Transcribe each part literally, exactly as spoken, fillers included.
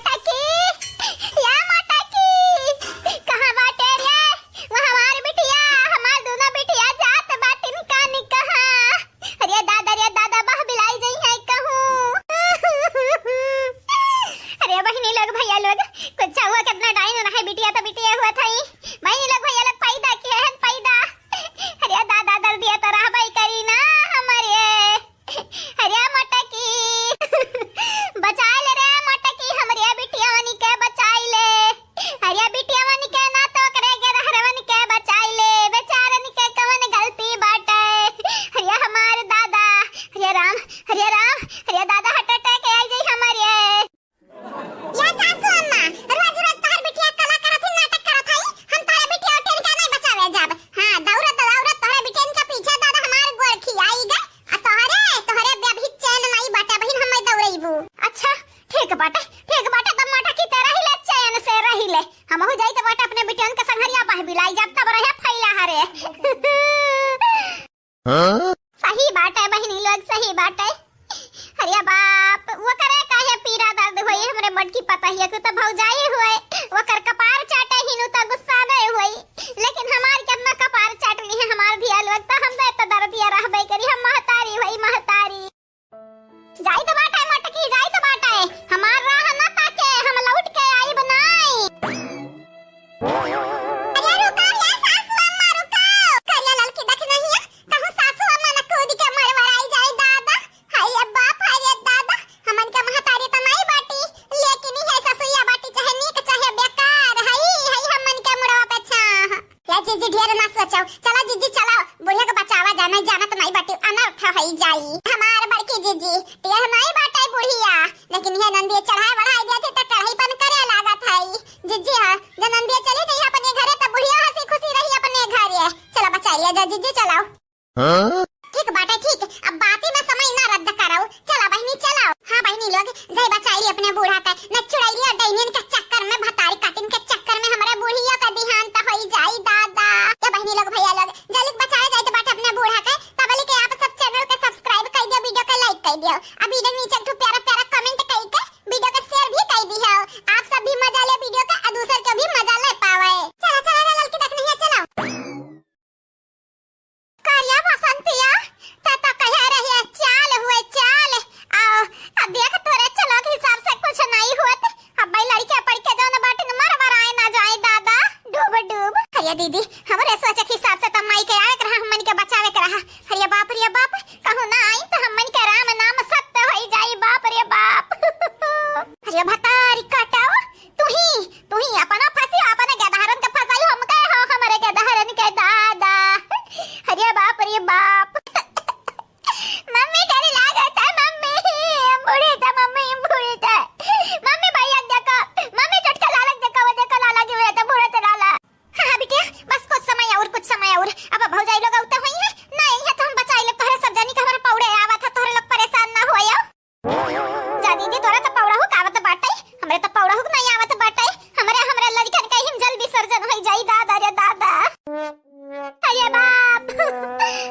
मोटकी, या मोटकी, कहाँ बाटे रे? वो हमार बिटिया, हमार दोनों बिटिया जात बाटिन कानी कहाँ? अरे दादा, अरे दादा, बहबिलाई जइहैं कहूँ। अरे बहिनी लोग, भइया लोग, कुछ हुआ कितना डाइन रहे, बिटिया तो बिटिया हुआ था ही। बहिनी लोग, भइया लोग, पैदा किया है, पैदा। अरे दादा, दर्दिया तो रहबई करी ना हमरे। अरे मोटकी, बचाइ ले रे मोटकी, हमरे बिटियावन के बचाइ ले। अरे बिटियावन के ना तो ओकरे गदहरवन के बचाइ ले, बेचारन के कवन गलती बाटे। अरे हमार दादा, अरे राम, अरे राम, अरे दादा heart attack आइ जाई हमरे। या सासू अम्मा, रोज रोज तोहर बिटिया कला करत ही, नाटक करत हई, हम तोहरे बिटिया टेन का नहीं बचावे जाब। हाँ, दौड़त दौड़त तोहरे बिटियन के पीछे दादा हमार गोड़ खियाई गए, आ तोहरे, तोहरे अभी चैन नहीं बाटे, बहिन हमें दौड़ैबू। अच्छा, ठीक बाटे, ठीक बाटे, तब मोटकी ते रही ले, चैन से रही ले, हमहू जाई त बाटे अपने बिटियन के संघरिया बहबिलाई जाब, तब रहे फैला हरे। हाँ? सही बाटे बहिनी लोग, सही बाटे। अरे बाप, वो करे काहे पीरा दर्द होई, हमरे मोटकी पतोहिया के तो भौजाई होई, ओकर कपार चाटे हिनु तो गुस्सा नहीं होई, लेकिन हमार कितना कपार चाट ली है हमार धिया लोग, तो हम तो इतना दर्दिया रहबे करी, हम महतारी होई, महतारी। जाई तो बाटे मोटकी, जाई तो बाटे, हमार राह ना ताके, हम लौट के आइब नाई। अरे रुको, ये सासू अम्मा रुको। करिया ललकी देख नहीं है, कहूँ सासू अम्मा न कूद के मरवराई जाए दादा। हाय रे बाप, हाय रे दादा, हमन के महतारी त नाई बाटी, लेकिन ये ससुइया बाटी, चाहे नीक चाहे बेकार, हई, हई हमन के मुड़वा पे छाह। या जीजी ढेर ना सोचो, चला जीजी चला, बुढ़िया के बचावा जाए, नहीं जानत नाई बाटी, अनर्थ हई जाई। हमार बड़की जीजी, टेढ़ नाई बाटे बुढ़िया, लेकिन ये नंदिया चढ़ाए बढ़ाए दिया थे तो टढ़ाईपन करे लागत हई। जीजी हाँ, जब नंदिया चली जाई अपने घरे, तब बुढ़िया हंसी खुशी रही अपने घरे। चला बचा लिया जा, जीजी चलाओ। हाँ? ठीक बाटे, ठीक। अब बाती में समय ना रद्द कराओ। चला बहिनी, चलाओ। हाँ बहिनी लोग, जाई बचाई अपने बूढ़ा के। न चुड़ैलिया डैनियन के चक्कर में, भतारी काटिन के चक्कर में हमरे बुढ़िया का दिहांत होई जाई दादा। ए बहिनी लोग, भैया लोग, जल्दी बचाए जाई तो बाटे अपने बूढ़ा के। तबले के आप सब channel के subscribe कर दियो, video के like कर दियो। अब video नीचे एक ठो प्यारा प्यारा comment करके video के share भी कर दियो। आप सब भी मजा ले video के, और दूसर के भी मजा ले पावे। चला, चला रे ललकी देख नहीं है, चला। करिया बसंतिया, ते तो कहे रही है, चाल हुए चाल। आ, अब देख तोरे चलो के हिसाब से कुछ नहीं होत। अब भाई लड़के पड़ के जौन बाटिन मर मराए ना जाए दादा, डूब डूब। अरे दीदी, हमरे सोचे के हिसाब से तो माई के आवे के रहा, हमन के बचावे के रहा। अरे बाप रे बाप, कहूँ ना आई तो हमन के राम नाम सत्य होई जाई, बाप रे बाप। अरे भतारी काटाओ, तू ही, तू ही अपना फंसी, अपने गदहरन के फंसाई, हम कहे हो हमरे गदहरन के दादा। अरे बाप रे बाप। मम्मी डर लागत है, मम्मी, हम बूढ़े थे, मम्मी, हम बूढ़े थे। मम्मी भैया देखो, मम्मी छोटका लालक देखो, वो देखो लाला जी, वो तो बूढ़े थे लाला। हाँ, हाँ बिटिया, बस कुछ समय और, कुछ समय और। अब भौजाई लोग आवते हुई है ना, यही है तो हम बचाई ले तोहरे सब जानी के, हमारे पौड़े आवा था, तोहरे लोग परेशान ना होयो। जा दीदी, तोहरे तो पौड़ा हुक आवत बाटे, हमरे तो पौड़ा हुक नहीं आवत बाटे। हमरे, हमरे लड़कन का ही जल विसर्जन होई जाई, दादा रे दादा। अरे बाप,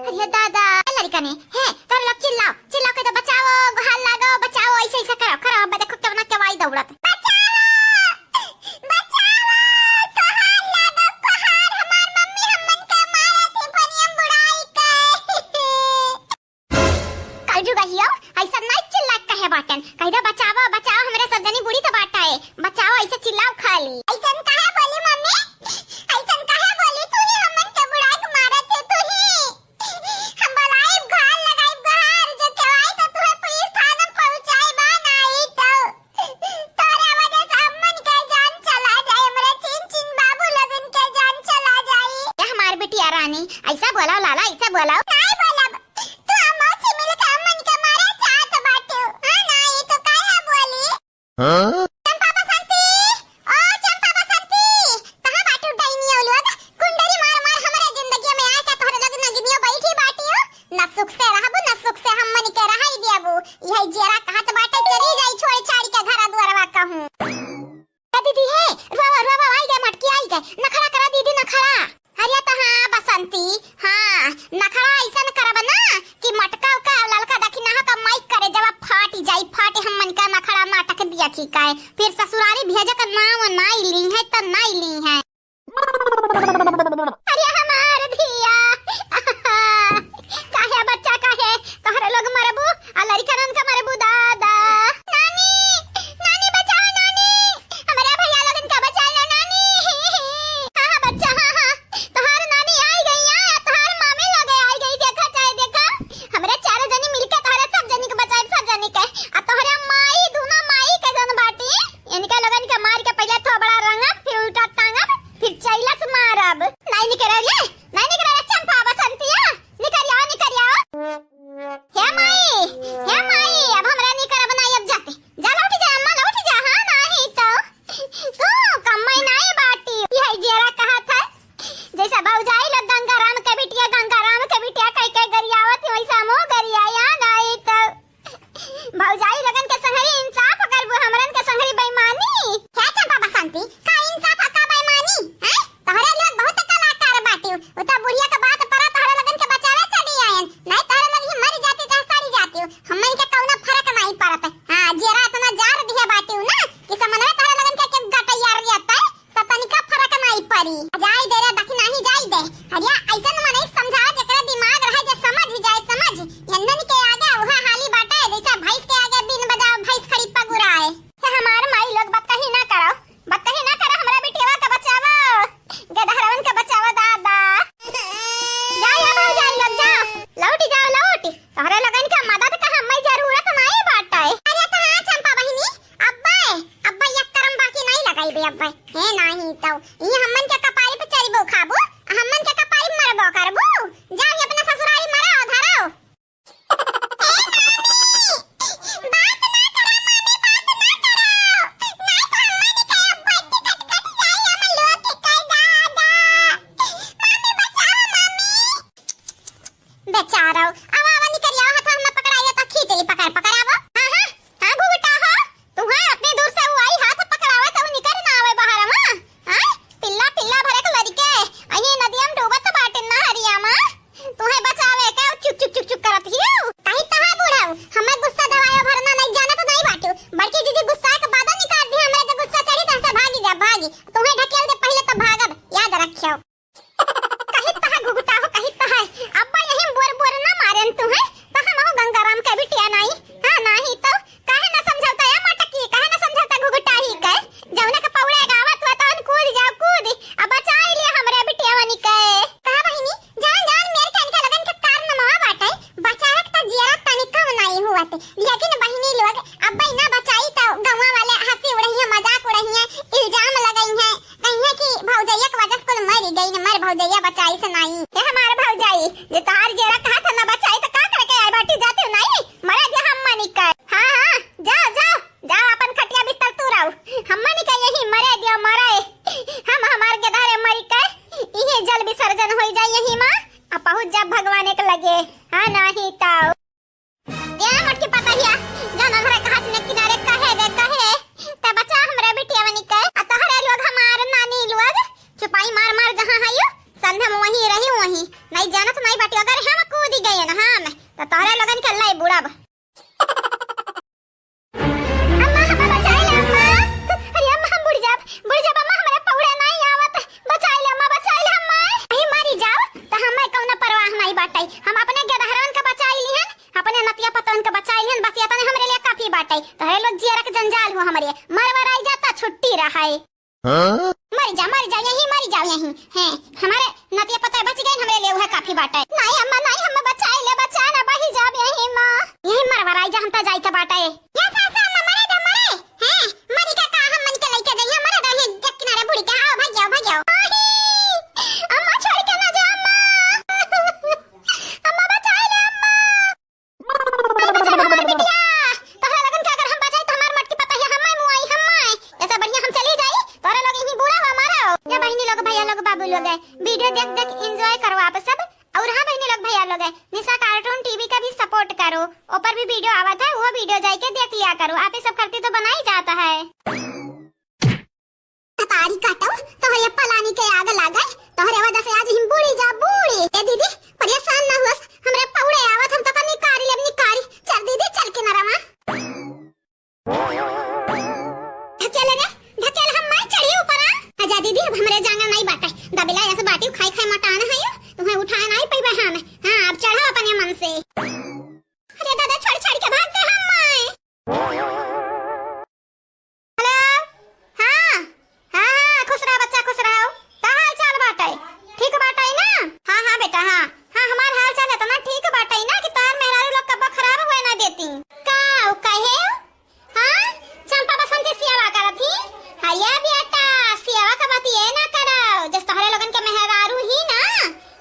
अरे दादा, लड़कने, हे, तोहरे लोग चिल्लाओ, चिल्लाओ के तो बचाओ, गुहार लागो, बचाओ, ऐसे, ऐसे करो, करो, अब देखो केवना केवाई दौड़त। बचाओ, बचाओ, गुहार लागो, गुहार, हमार मम्मी हमन के मारे थी, पनियम बुड़ाई के। कलजुग हियो, ऐसा नहीं चिल्ला कहे बाटन। कह दे, "बचावा, बचावा, हमरे सब जनी बुड़ी तो बाटा है। बचावा," ऐसे चिल्लाओ खाली। ऐसन काहे बोली मम्मी? ऐसन काहे बोली? तू ही हमन के बुड़ाई के मारत है, तू ही। हम बोलाइब, घर लगाइब, घर जो केवाई तो तुहे पुलिस थाना पहुंचाई बा, नहीं तो तोरे वजह से हमन के जान चला जाए, हमरे चिन चिन बाबू लोगन के जान चला जाई। ए हमार बिटिया रानी, ऐसा बोलाओ लाला, ऐसा बोलाओ। नहीं बोलब। तू अमौसी मिलके अम्मन के मारे चाहत बाटू। हाँ ना, ये तो काहे बोली? हाँ? चंपा बसंती, ओ चंपा बसंती, कहाँ बाटू डाइनियो लोग? कुंडली मार मार हमरे जिंदगी में आके तोहरे लग नगिनियो बैठी बाटी हो। न सुख से रहबू, न सुख से हमन के रहाई देबू। यही जेरा कहत बाटे चली जाई छोड़ छाड़ी के घर दुआरवा कहूँ। ए दीदी हे, रुआवा, रुआवा, आई गए मटकी, आई गए। नखड़ा करा दीदी, नखड़ा। अरे तो हाँ बसंती, हाँ, नखड़ा ऐसन करब ना कि मटका का ललका दखिना का माइक करे जब फाटी जाई, फाटे हमन का नखड़ा नाटक दिया। ठीक है, फिर ससुरारी भेजे का नाम नाई ली है, तो नाई ली है। अरे हमार धिया, काहे बच्चा, काहे तोहरे लोग मरबू, आ लड़िकनन का मरबू दादा। नानी, नानी बचाओ नानी, हमरे भैया लोगन का बचा लो नानी। हाँ, हाँ बच्चा, हाँ, हाँ, तोहार नानी आई गई, आ तोहार मामी लोग आई गई, देखा चाहे देखा, हमरे चारों जनी मिलके तोहरे सब जनी के बचाई, सब जनी के। आ तोहरे माई, दूनो माई के जन बाटी, इनके लोगन के मार के पहिले थोबड़ा रंगब, फिर उल्टा टांगब, फिर चैलस मारब। नाई निकरे रे, नाई निकरे रे चंपा बसंतिया, निकरिया, निकरिया। हे माई, हे माई, अब हमरा निकरब नाई अब जाते। जा लौटी जा अम्मा, लौटी जा, हाँ नाई तो। तू कम्मई नाई बाटी, यही जेरा कहत है। जैसे भौजाई लोग गंगाराम के बिटिया, गंगाराम के बिटिया कह के गरियावत ही, वैसे हमहू गरियाई, हाँ नाई तो। भौजाई लोगन के संगरी इंसाफ करबू, हमरन के संगरी बेईमानी। क्या चंपा बसंती, का इंसाफ आ का बेईमानी? हैं? तोहरे लोग बहुत कलाकार बाटिउ। उ त बुढ़िया के बात परा तोहरे लोगन के बचावे चली आयन। नहीं तोहरे लोग ही मरी जाती चाहे सड़ी जाती। हमन के कौनो फर्क नहीं पड़त। हाँ, जेरा इतना जार दिहे बाटिउ ना कि समनवे तोहरे लोगन के, के गटैया रहता है। त तनिका फरक नाई परी। जाई दे रे, बाकी नाही जाई दे। अरे, ऐसन मनई समझावा जेकरा दिमाग रहे, जे समझ जाए, समझ। यन्नन के आगे उहे हाली बाटे, जैसे भैंस के आगे बीन बजाओ, भैंस खड़ी पगुराए। हे हमार माई लोग, बतकही ना करो, बतकही ना करो, हमरा बिटियावा के बचावा, गदहरवन के बचावा दादा। जाओ या भौजाई लोग, जाओ, लौटी जाओ, लौटी। तोहरे लोगन के मदद का हम्मे जरूरत नाई बाटे। अरे त हाँ चंपा बहिनी, अब्बे, अब्बे एक करम बाकी नाई लगाई बे अब्बे। हे नाही तौ, ई हम्मन के कपारी पे चढ़बो खाबो, आ हम्मन के कपारी पे मरबो करबो। जाओ ये अपना ससुरारी मराओ धराओ। ए मामी, बात ना करा मामी, बात ना करा। नाई तो हम्मन के अब्बे टिकट कट जाई, हम लोग के कह दादा। मामी बचाओ मामी। बेचारो, आवा, आवा, निकरि आवा, हाथ में पकड़ाइए, तो खींच ली, पकड़, पकड़, आवा। हाँ, हाँ, हाँ, घुघुटा हो, तू है, अतनी दूर से उ आई, हाथ पकड़ावे, तो निकरि ना आवे बाहर, हाँ? हाँ? पिल्ला, पिल्ला भरे के लड़के, अही नदिया में डूबत बाटे नहरिया में, तू है बचावे के, चुक, चुक, चुक, चुक करत हियो। कही तो है बूढ़ऊ, हमें गुस्सा दवायो भरना नहीं जानत नहीं बाटू, बड़की जीजी गुस्सा के बाद निकाल दी, हमरे जो गुस्सा चढ़ी, तो से भागी जा, भागी, तू है ढकेल दे, पहले तो भागब, याद रखियो। कहित त है घुघुटा हो, कहित त है। अब्बा यही बोर बोर ना मारेन तू है, त हम हो गंगाराम के बिटिया नाई। हाँ, नाही तो काहे ना समझौता या मटकी, काहे ना समझौता घुघुटा ही के? जौने के पौड़े गावत हुआ तौन कूद जाओ, कूद। अब बचाई लिया हमरे बिटियावनी के। कहा बहिनी, जान जान मेर के इनके लगन के कारनामा बाटे, बचावे के त जियरा तनिका नाई हुआ थे। लेकिन बहिनी लोग, अब्बा ना बचाई त गौवा वाले हंसी उड़ही है, मजाक उड़ही है, इल्जाम लगई है। कहिए कि भौजैया के वजह से कुल मरि गई न, मर भौजैया बचाई से नाई। ए हमार भौजाई, जे तोहार जेरा कहा था ना बचाई तो का करे के आए बाटी जाते हो नाई? मरे दे हम मनी कर। हाँ, हाँ, जाओ, जाओ, जाओ अपन खटिया बिस्तर तू रहो। हम मनी कर यही मरे दियो मरे। हम हमार के धारे मरी कर, इहे जल विसर्जन होई जाए यही माँ। आ पहुँच जा भगवान एक लगे। हाँ, नाही ताऊ। ए मोटकी पतहिया, जौन हमरा के हाथ में किनारे कहे दे, कहे, त बचा हमरे बिटियावनी के। आ तोहरे लोग हमार नानी लोग, चुपाई मार मार जहाँ हयो, संध्या में वहीं रही वहीं। नहीं जानत नहीं बाटी, अगर हम कूद गए ना हम, त तोहरे लोगन के लाई बुड़ब। अम्मा, हमें बचाई ले अम्मा। अरे अम्मा, हम बुड़ जाब, बुड़ जाब अम्मा, हमारे पौड़े नहीं आवत। बचाई ले अम्मा, बचाई ले अम्मा। अही मरी जाओ, त हमें कौनो परवाह नहीं बाटे। हम अपने गेदहरवन के बचाई लिहन, अपने नतिया पतवन के बचाई लिहन, बस ये तने हमरे लिए काफी बाटे। तोहरे लोग जियरा के जंजाल हो हमरे। मर वराई जाता छुट्टी रहे। हाँ? मर जा, मर जा, यहीं मर जाओ, यहीं। हैं, हमारे नतिया पतवा बच गए, हमरे लिए वह काफी बाटे। नहीं अम्मा, नहीं, हमें बचाई ले, बचा ना, बही जाब यहीं माँ। यहीं मर वराई जा, हम त जाई त बाटे। या सासा अम्मा, मरे दे, मरे। हैं, मरी का, का हम मन के लइके जाइए, मरे दे, यहीं जब किनारे बुड़ी के, आओ, भाग जाओ, भाग जाओ। अम्मा, छोड़ के ना जा, अम्मा। अम्मा, बचाई ले, अम्मा। अरे बचावा हमार बिटिया, तोहरा लगन के अगर हम बचाई त हमार मटकी पतहिया हम्माई मुआई हम्माई। ऐसे बढ़िया हम चली जाई, तोहरा लोग यहीं बूढ़ा हुआ मारा हो। या बहिनी लोग, भैया लोग, बाबू लोग है, video देख देख enjoy करो आप सब। और हाँ बहिनी लोग, भैया लोग है, निशा cartoon TV का भी support करो, ऊपर भी video आवत है, वो video जाके देख लिया करो। आप ये सब करती तो बनाई जाता है। तारी काटो, तोहरे पलानी के आग लागल, तोहरे वजह से आज हम बूड़ी जा, बूड़ी। ए दीदी, परेशान ना होस, हमरे पौड़े आवत, हम तो का निकारी लेब, निकारी। चल दीदी, चल के नरवा। ढकेल रे, ढकेल, हम माई चढ़ी ऊपर आ। आजा दीदी, अब हमरे जांगर नाई बाटे। दबिला ऐसे बाटी खाई खाई मोटान है यो, तुम्हें उठाए नाई पइबे हम। हाँ, अब चढ़ो अपने मन से। अरे दादा, छोड़ छाड़ के भागते हम माई। हेलो, हाँ, हाँ, हाँ, खुश रहो बच्चा, खुश रहो। का हाल चाल बाटे? ठीक बाटे ना? हाँ, हाँ बेटा, हाँ, हाँ, हमार हाल चाल इतना ठीक बाटे ना कि तोहार मेहरारू लोग कब्बो खराब हुए ना देती। का उ कहे? हाँ, चंपा बसंती सेवा करत ही। अरे बेटा, सेवा का बात ये ना करो, जस तोहरे लोगन के मेहरारू ही ना,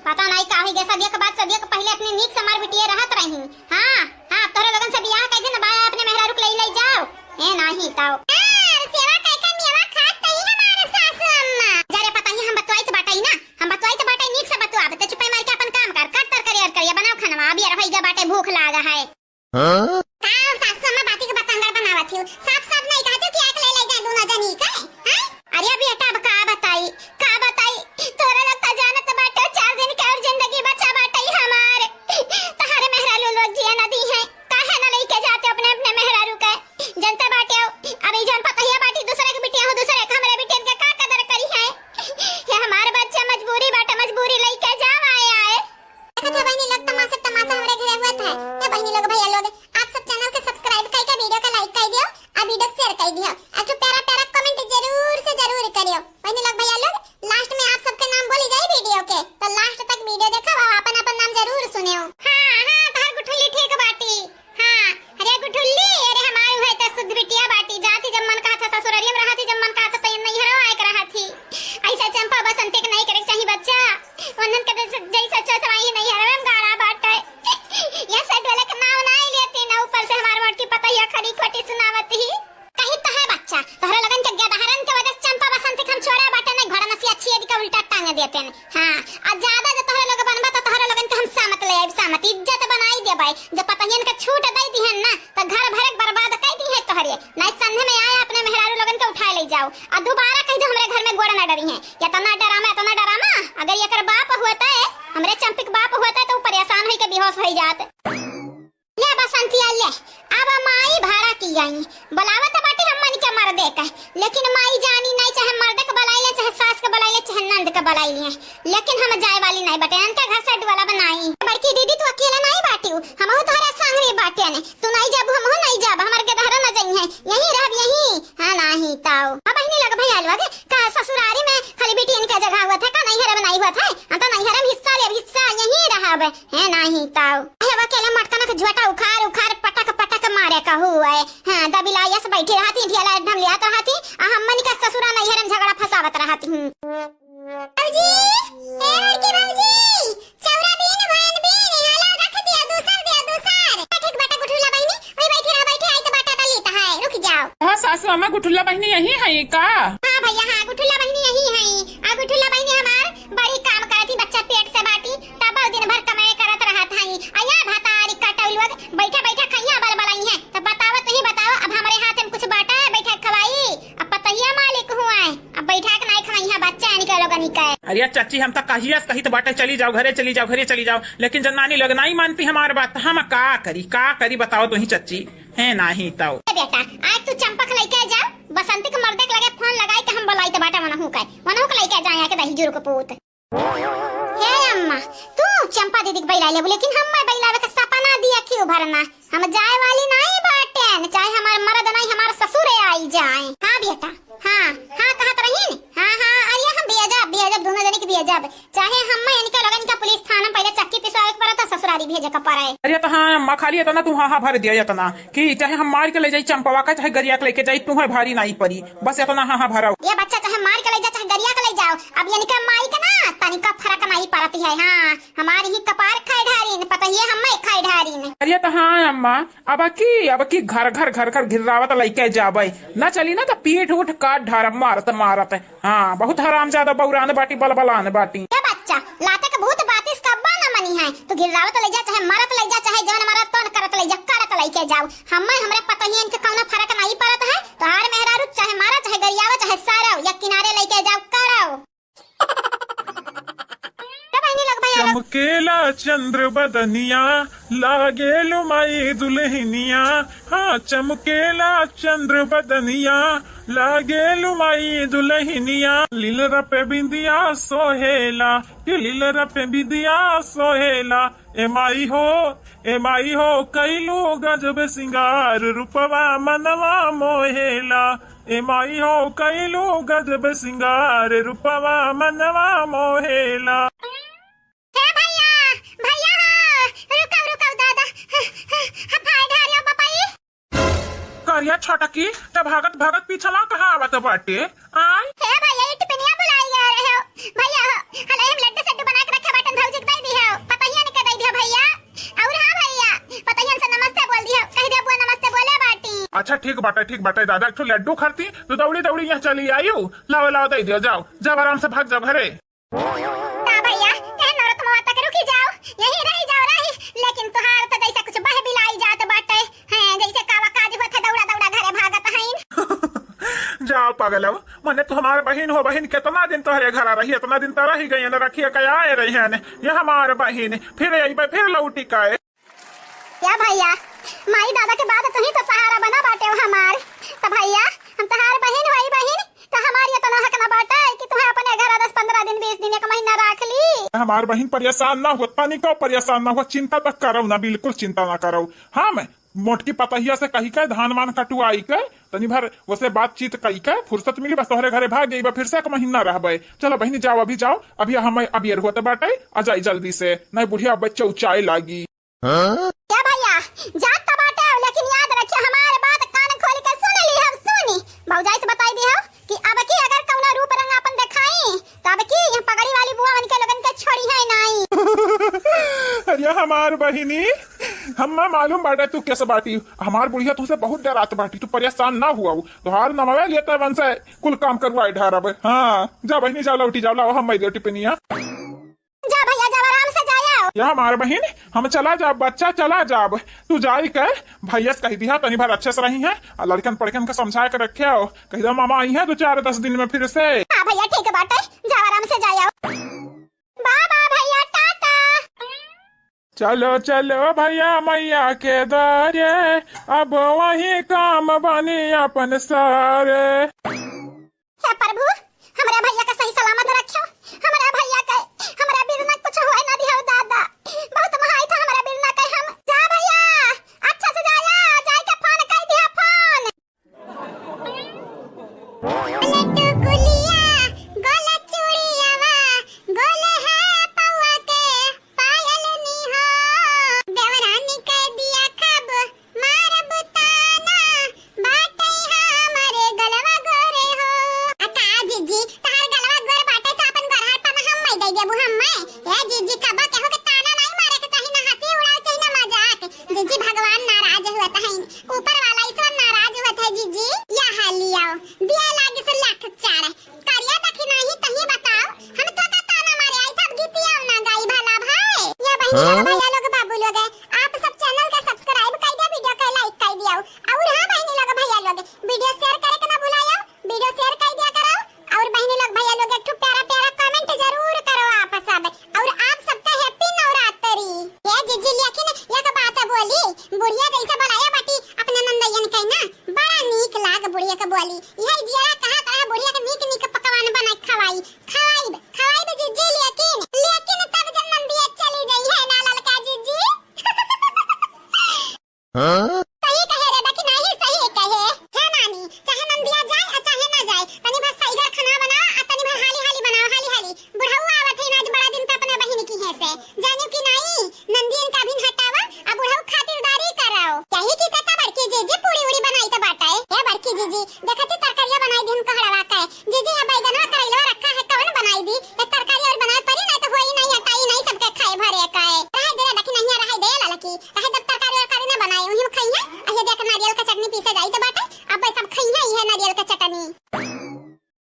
पता नहीं का होई गए, सदियों के बाद, सदियों के पहले अपनी नीक से हमार बिटिया रहत रही। हाँ, हाँ, अब तोहरे लोगन से बियाह कइ दे ना, बाया अपने मेहरारू के लई, लई जाओ। ए नाही ताओ। यार, सेवा कइ के मेवा खात तही हमारे सासू अम्मा। जा रे पतहिया, हम बतवाई तो बाटई ना, हम बतवाई तो बाटई, नीक से बतवाब, ते चुपे मार के अपन काम कर, कर तर करियर करिया, बनाओ खानवा, अब ये रहोई गा बाटे, भूख लागा है। हाँ? का सासू अम्मा बाती के बतंगड़ बनावत हियो? साफ साफ नहीं कहत हियो कि आके ले ले जाए दोनों जनी के, हैं? अरे बेटा, अब का बताई, का बताई? तोरा लोग त जानत बाटे, चार दिन के और जिंदगी बचा बाटे हमार। तोहरे मेहरारू लोग जिए न दी हैं, काहे न लेके जाते अपने, अपने मेहरारू के? जनता बाटे, अब ई जौन पतहिया बाटी, दूसरे के बिटिया हो, दूसरे के, हमरे बिटियन के का कदर करी है? ये हमार बच्चा मजबूरी बाटे, मजबूरी लेके जावा आए। देखत है बहिनी लोग, तमाशा तमाशा हमरे घरे हुआ था। ए बहिनी लोग, भैया लोग, आप सब channel के subscribe कई के video के like कई दियो, आ video के share कई दियो, आ तो प्यारा प्यारा comment जरूर से जरूर करियो। बहिनी लोग, भैया लोग, last में आप सबके नाम बोली जाई video के, तो last तक video देखो और अपन अपन नाम जरूर सुनियो। हाँ, हाँ, तोहर गुठुल्ली ठीक बाटी। हाँ, अरे गुठुल्ली, अरे हमार उहे त शुद्ध बिटिया बाटी, जाती जब मन कहत ससुररिया में रहती, जब मन कहत त नैहरो आए के रहती। ऐसे चंपा बसंती के नहीं करे के चाही बच्चा। वंदन के जैसे, जैसे अच्छा सवाई नहीं है, हम गाड़ा बाटे। ये से डोले के नाव ना लेती ना, ऊपर से हमार मोटकी पतैया खड़ी खोटी सुनावत ही। कही तो है बच्चा, तोहरे लोगन के गदहरन के वजह से चंपा बसंती के हम छोड़ा बाटे नहीं, घोड़ा नसी अच्छी यदि का उल्टा टांग देते हैं। हाँ, आ ज्यादा जो तोहरे लोग बनबा तो तोहरे लोगन के हम सामत ले आइब, सामत इज्जत बनाई देबै। जब पतहियन के छूट दे दिहन ना, तो घर भरे के बर्बाद कर दी है तोहरे। नहीं संधे में आए अपने मेहरारू लोगन के उठाए ले जाओ, आ दोबारा कह दो हमरे घर में गोड़ ना डरी है। इतना डरामा, इतना डरामा, अगर एकर बाप होते, हमरे चंपी के बाप होते, तो ऊ परेशान होई के बेहोश होई जात। ले बसंतिया ले, अब माई भाड़ा की आई, बुलावत बाटी हमन के मर्दे के, लेकिन माई जानी नहीं, चाहे मर्दे के बुलाई ले, चाहे सास के बुलाई ले, चाहे नंद के बुलाई ले, लेकिन हम जाए वाली नहीं बटे, इनके घर से डुअला बनाई। बड़की दीदी, तू अकेला नहीं बाटी, हमहू तोहरा संग में बाटे ने, तू नहीं जाबू, हमहू नहीं जाब, हमार के दहरा न जइहे, यहीं रहब, यहीं। हाँ, नाही ताऊ। अब बहिनी लोग, भैया लोग, का ससुरारी में खाली बिटियन के जगह हुआ था, का नैहर में नहीं हुआ था? हम तो नैहर में हिस्सा लेब, हिस्सा यहीं रहब। है नाही ताऊ। हे अकेले मटकन के झोटा उखाड़ उखाड़ पटक पटक मारे कहू है। हाँ, दबिलायस बैठी रहती, ढियाला ढम लियात रहती, आ हमन के ससुरा नैहर में झगड़ा फसावत रहती। भौजी, ए बड़की भौजी, चौरा बीन भैन बीन, हेलो रख दिया, दूसर दिया, दूसर। ठीक बाटा गुठुल्ला बहिनी, ओई बैठी रहा, बैठी आई तो बाटा डाली तो है, रुक जाओ। हाँ सासू अम्मा, गुठुल्ला बहिनी यही है का? हाँ भैया, हाँ, गुठुल्ला बहिनी यही है। आ गुठुल्ला बहिनी हमार बड़ी काम करत ही, बच्चा पेट से बाटी, तब दिन भर कमाए करत रहत हई। आ या भतारी कटौलुआ बैठा बैठा खइया बल बलाई है। तो बताओ, तू ही बताओ, अब हमरे हाथ में कुछ बाटा है, बैठा खवाई? अब पतहिया मालिक हुआ है, अब बैठा के नाई खवाई है बच्चा यानी के लोगनी के। अरे चच्ची, हम तो कहिया से कही तो बाटे, चली जाओ घरे, चली जाओ घरे, चली जाओ, लेकिन जनानी लोग नाई मानती हमार बात, तो हम का करी, का करी बताओ तू ही चच्ची, है नाही ताऊ। ए बेटा, आज तू चंपक लेके जा, बसंती के मर्दे के लगे फोन लगाई के हम बुलाई तो बाटा वनहू के, वनहू के लेके जाए आके दही जुर को पूत। हे अम्मा, तू चंपा दीदी के बैला लेबू, लेकिन हम मैं बैलावे के सपना दिया क्यों भरना? हम जाए वाली नहीं बाटेन, चाहे हमार मर्द नहीं, हमार ससुर आई जाए। हाँ बेटा, हाँ, हाँ कहत रहीन, हाँ, हाँ, अरे हम भेजब, भेजब, दोनों जने के भेजब, चाहे हम मैं इनके लोगन का पुलिस थाना में पहले चक्की पिसवावे के पड़ता, ससुरारी भेजे के पड़े। अरे तो हाँ अम्मा, खाली इतना तू हाँ हाँ भर दिया इतना कि चाहे हम मार के ले जाई चंपवा का, चाहे गरिया के लेके जाई, तुम्हें भारी नहीं पड़ी। बस इतना हाँ हाँ भराओ। ये बच्चा चाहे मार के ले जा, चाहे गरिया के ले जाओ, अब इनके माई के ना तनिका फर्क नहीं पड़ती है। हाँ, हमारी ही कपार खाए ढारिन, पतहिए हम मैं खाए ढारिन। अरे तो हाँ अम्मा, अब की, अब की घर घर घर घर घिर्रावत लेके जाबे, ना चली ना तो पीठ उठ काट ढारब मारत मारत। हाँ, बहुत हरामजादा बौरान बाटी, बलबलान बाटी। ए बच्चा, लाते के भूत बातिस कब्बा न मनी है। तू गिर्रावत ले जा, चाहे मारत ले जा, चाहे जवन मारत तवन करत ले जा, करत लेके जाओ। हम्मे हमरे पतोहियन के कौनो फर्क नहीं पड़त है। तोहार मेहरारू चाहे मारा, चाहे गरियावा, चाहे साराव, या किनारे लेके जाओ, कराओ। ए बहिनी लोग, भैया लोग, चमकेला चंद्र बदनिया, लागेलु माई दुलहिनिया। हाँ, चमकेला चंद्र बदनिया, लागेलु माई दुलहिनिया। लीलरा पे बिंदिया सोहेला, के लीलरा पे बिंदिया सोहेला। ए माई हो, ए माई हो, कइलू गजब सिंगार, रूपवा मनवा मोहेला। ए माई हो, कइलू गजब सिंगार, रूपवा मनवा मोहेला। हे भइया, भइया हो, रुकउ, रुकउ दादा, ह, ह, ह, भाई ढारिया बपाई। करिया छोटकी, त भागत भागत पीछला कहाँ आवत बाटे? आय? हे भइया, ई टिफिनिया भुलाई गए रहे हो। भइया हो, हले हम लड्डू सड्डू बना के रखे बाटन, भौजी के दे दिहो, पतहियन के दे दिहो भइया। और हाँ भइया, पतहियन से नमस्ते बोल दिहो, कह दे बुआ नमस्ते बोले बाटी। अच्छा ठीक बाटे, ठीक बाटे दादा, एक ठो लड्डू खरती, तू दौड़ी दौड़ी यहाँ चली आयु, लाओ लाओ दे दिहो, जाओ, जाओ आराम से भाग जाओ घरे। ना भइया, कहे नौरत मवा तक रुकी जाओ, यहीं रही जाओ रही, लेकिन तुहार तो जैसे कुछ बह बिलाई जात बाटे, हैं, जैसे कावा काज होत है, दौड़ा दौड़ा घरे भागत हईन। जाओ पागलव, मने तू हमार बहिन हो, बहिन कितना दिन तोहरे घरा रही, इतना दिन तो रही गई न, रखिए के आए रही है ने, ये हमार बहिन, फिर अइबे, फिर लौटी के। या भइया, माई दादा के बाद तुही तो सहारा बना बाटे हो हमार। त भइया, हम तहार बहिन होई बहिन, त हमार ये तो ना हक ना बाटे कि तुहे अपने घर दस पन्द्रह दिन, बीस दिन, एक महीना राख ली। हमार बहिन परेशान ना हो, तनिको परेशान ना हो, चिंता तक करौ ना, बिल्कुल चिंता ना करौ। हम मोटकी पतहिया से कही के धान वान कटुआई के तनी भर वसे बातचीत कई के फुर्सत मिली, बस तोहरे घरे भाग गई बा, फिर से एक महीना रहबे। चलो बहिनी जाओ, अभी जाओ, अभी हम अबेर होत बाटे, आ जाई जल्दी से, नहीं बुढ़िया बच्चा उचाए लागी। हाँ? क्या भइया, जात त बाटे, लेकिन याद रखियो हमार बात कान खोल के सुन ली, हम सुनी। भौजाई से बताई दी हो कि अब की अगर कौनो रूप रंग अपन देखाई, त अब की यहाँ पगड़ी वाली बुआ उनके लोगन के छोड़ी है नाई। अरे हमार बहिनी, हम्मा मालूम बाटे तू कैसे बाटी। हमार बुढ़िया तुझसे बहुत डरात बाटी, तू परेशान ना हुआ। तोहार नमवे लेते मन से कुल काम करवाए ढारब। हाँ, जा बहिनी, जा लौटी, जा लाओ हम दे टिफिनिया। जा भइया, जा आराम से जा आओ। या हमार बहिन, हम चला जाब, बच्चा चला जाब। तू जाई के भइया से कही दिहा तनी भर अच्छे से रही है, आ लड़कन पड़कन के समझा के रखे आओ। कही दो मामा आई है दो चार दस दिन में फिर से। हाँ भइया ठीक बाटे, जा आराम से जा आओ। बा बा भइया टाटा। चलो चलो भइया मैया के द्वारे, अब वही काम बनी अपन सारे। हे प्रभु, हमरा भइया के सही सलामत रखियो। हमरा भइया के, हमरा बिरना कुछ होए ना दिहो दादा। बहुत महाई था हमरा बिरना के हम। जा भइया, अच्छा से जाया, जाए के फोन कर दिया फोन। लड्डू गुलिया, गोल चूड़ियावा, गोल है पौआ के पायल निहो। देवरानी के दिया खाब मारब ताना, बाटे हमरे गलवा गोरे हो। आ का जीजी, तहार गलवा गोर बाटे त अपन गोरहर पन हम्मै दे देबू हम्मै। ए जीजी, कबो केहू के ताना नहीं मारे के चाही, ना हंसी उड़ावे चाही, ना मजाक। जीजी, भगवान नाराज हुआ तहन, ऊपर वाला ईश्वर नाराज हुआ था जीजी। या हालियो, दिया लागे से लाख चार। करिया दखिनाही तही बताओ, हम तो का ताना मारे आई तब गीतिया ना गाई भला भाई। या बहिनी लोग, हाँ? भैया लोग, बाबू लोग, आप सब channel का subscribe कर दिया, video का like कर दिया। और हाँ बहिनी लोग, भैया लोग, video share करे के ना भुलाया, video share कर दिया करो। और बहिनी लोग, भैया लोग, एक ठो प्यारा प्यारा comment जरूर करो आप सब। और आप सबका happy नवरात्रि। ए जीजी, लेकिन एक बात बोली, बुढ़िया जैसे बनाया बाटी अपने नंदइयन के ना, बड़ा नीक लाग बुढ़िया के बोली। यही जियरा कहा कहा बुढ़िया के नीक नीक पकवान बना के खवाई, खवाइब, खवाइब जीजी, लेकिन, लेकिन तब जब नंदिया चली गई है ना ललका जीजी। हाँ? सही कहे रे, बाकी नहीं सही कहे। हे नानी, चाहे नंदिया जाए और चाहे ना जाए, तनी भर सईगर खाना बनाओ और तनी भर हाली हाली बनाओ, हाली हाली। बुढ़ऊ आवत है ना आज बड़ा दिन पे अपने बहिन की है से। जानियो कि नहीं, नंदियन का भी हटावा, अब बुढ़ऊ खातिरदारी कराओ। यही की कहता बड़की जीजी पूरी उड़ी बनाई तो बाटे। ए बड़की जीजी, देखती तरकारिया बनाई दिन कोहड़वा के। जीजी, ये बैगनवा करैलवा रखा है, कवन बनाई दी? ये तरकारी और बनाए परी, नहीं तो होई नहीं, हटाई नहीं, सबके खाए भरे का है। रहे दे, देखी नहीं, रहे दे ललकी। रहे दे, तरकारी और करी ना बनाई, उही में खाई है। और ये देख, नारियल का चटनी पीसे जाई तो बाटे, अब सब खाई है, ये नारियल का चटनी।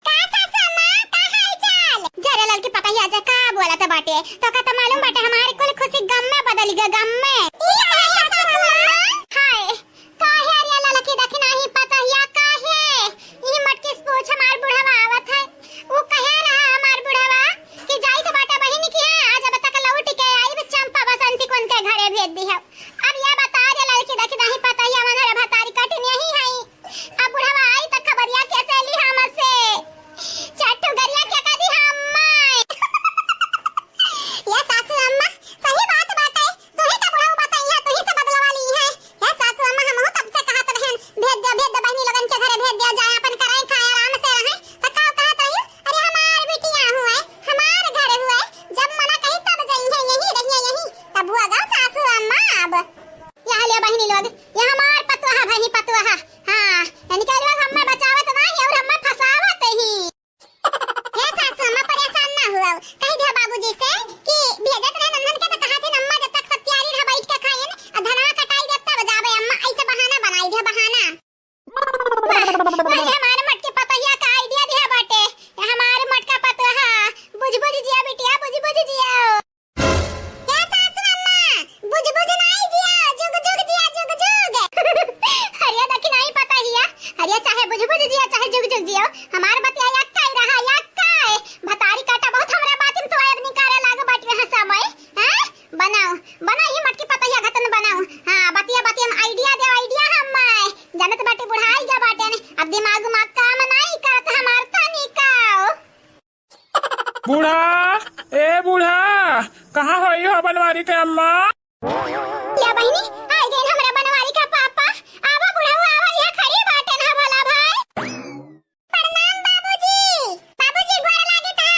का सासू माँ, का हाल चाल? जरा ललकी पतहिया जे का बोलत बाटे, तो का तो मालूम बाटे, हमारे कुल खुशी गम में बदल गया, गम में। ई का सासू माँ? हाय, काहे रे ललकी दखिनाही पतहिया काहे? ई मटकिस पूछ हमार बुढ़वा आवत है। ऊ कहे रहा हमार बुढ़वा कि जाइत बाटे बहिन की है, आज अब तक लौट के आई हमार बतिया यक्का ही रहा, यक्का है। भतारी काटा बहुत हमरा बातिन तो अब निकारे लाग बाटिया समय। हैं? बनाओ, बनाओ ये मटकी पतहिया घतन बनाओ। हाँ, बतिया बतिया में idea दे, idea हम। जानत बाटे बुढ़ाई गया बाटे ने, अब दिमाग उमाग काम नहीं करत हमार तनिकाओ। बूढ़ा, ए बूढ़ा, कहाँ होई हो बनवारी के अम्मा? या बहिनी, आई गइन हमरा बनवारी का पापा। आवा बुढ़ऊ, आवा, यहाँ खड़ी बाटे ना भला भाई। प्रणाम बाबूजी। बाबूजी, गोड़ लागित है।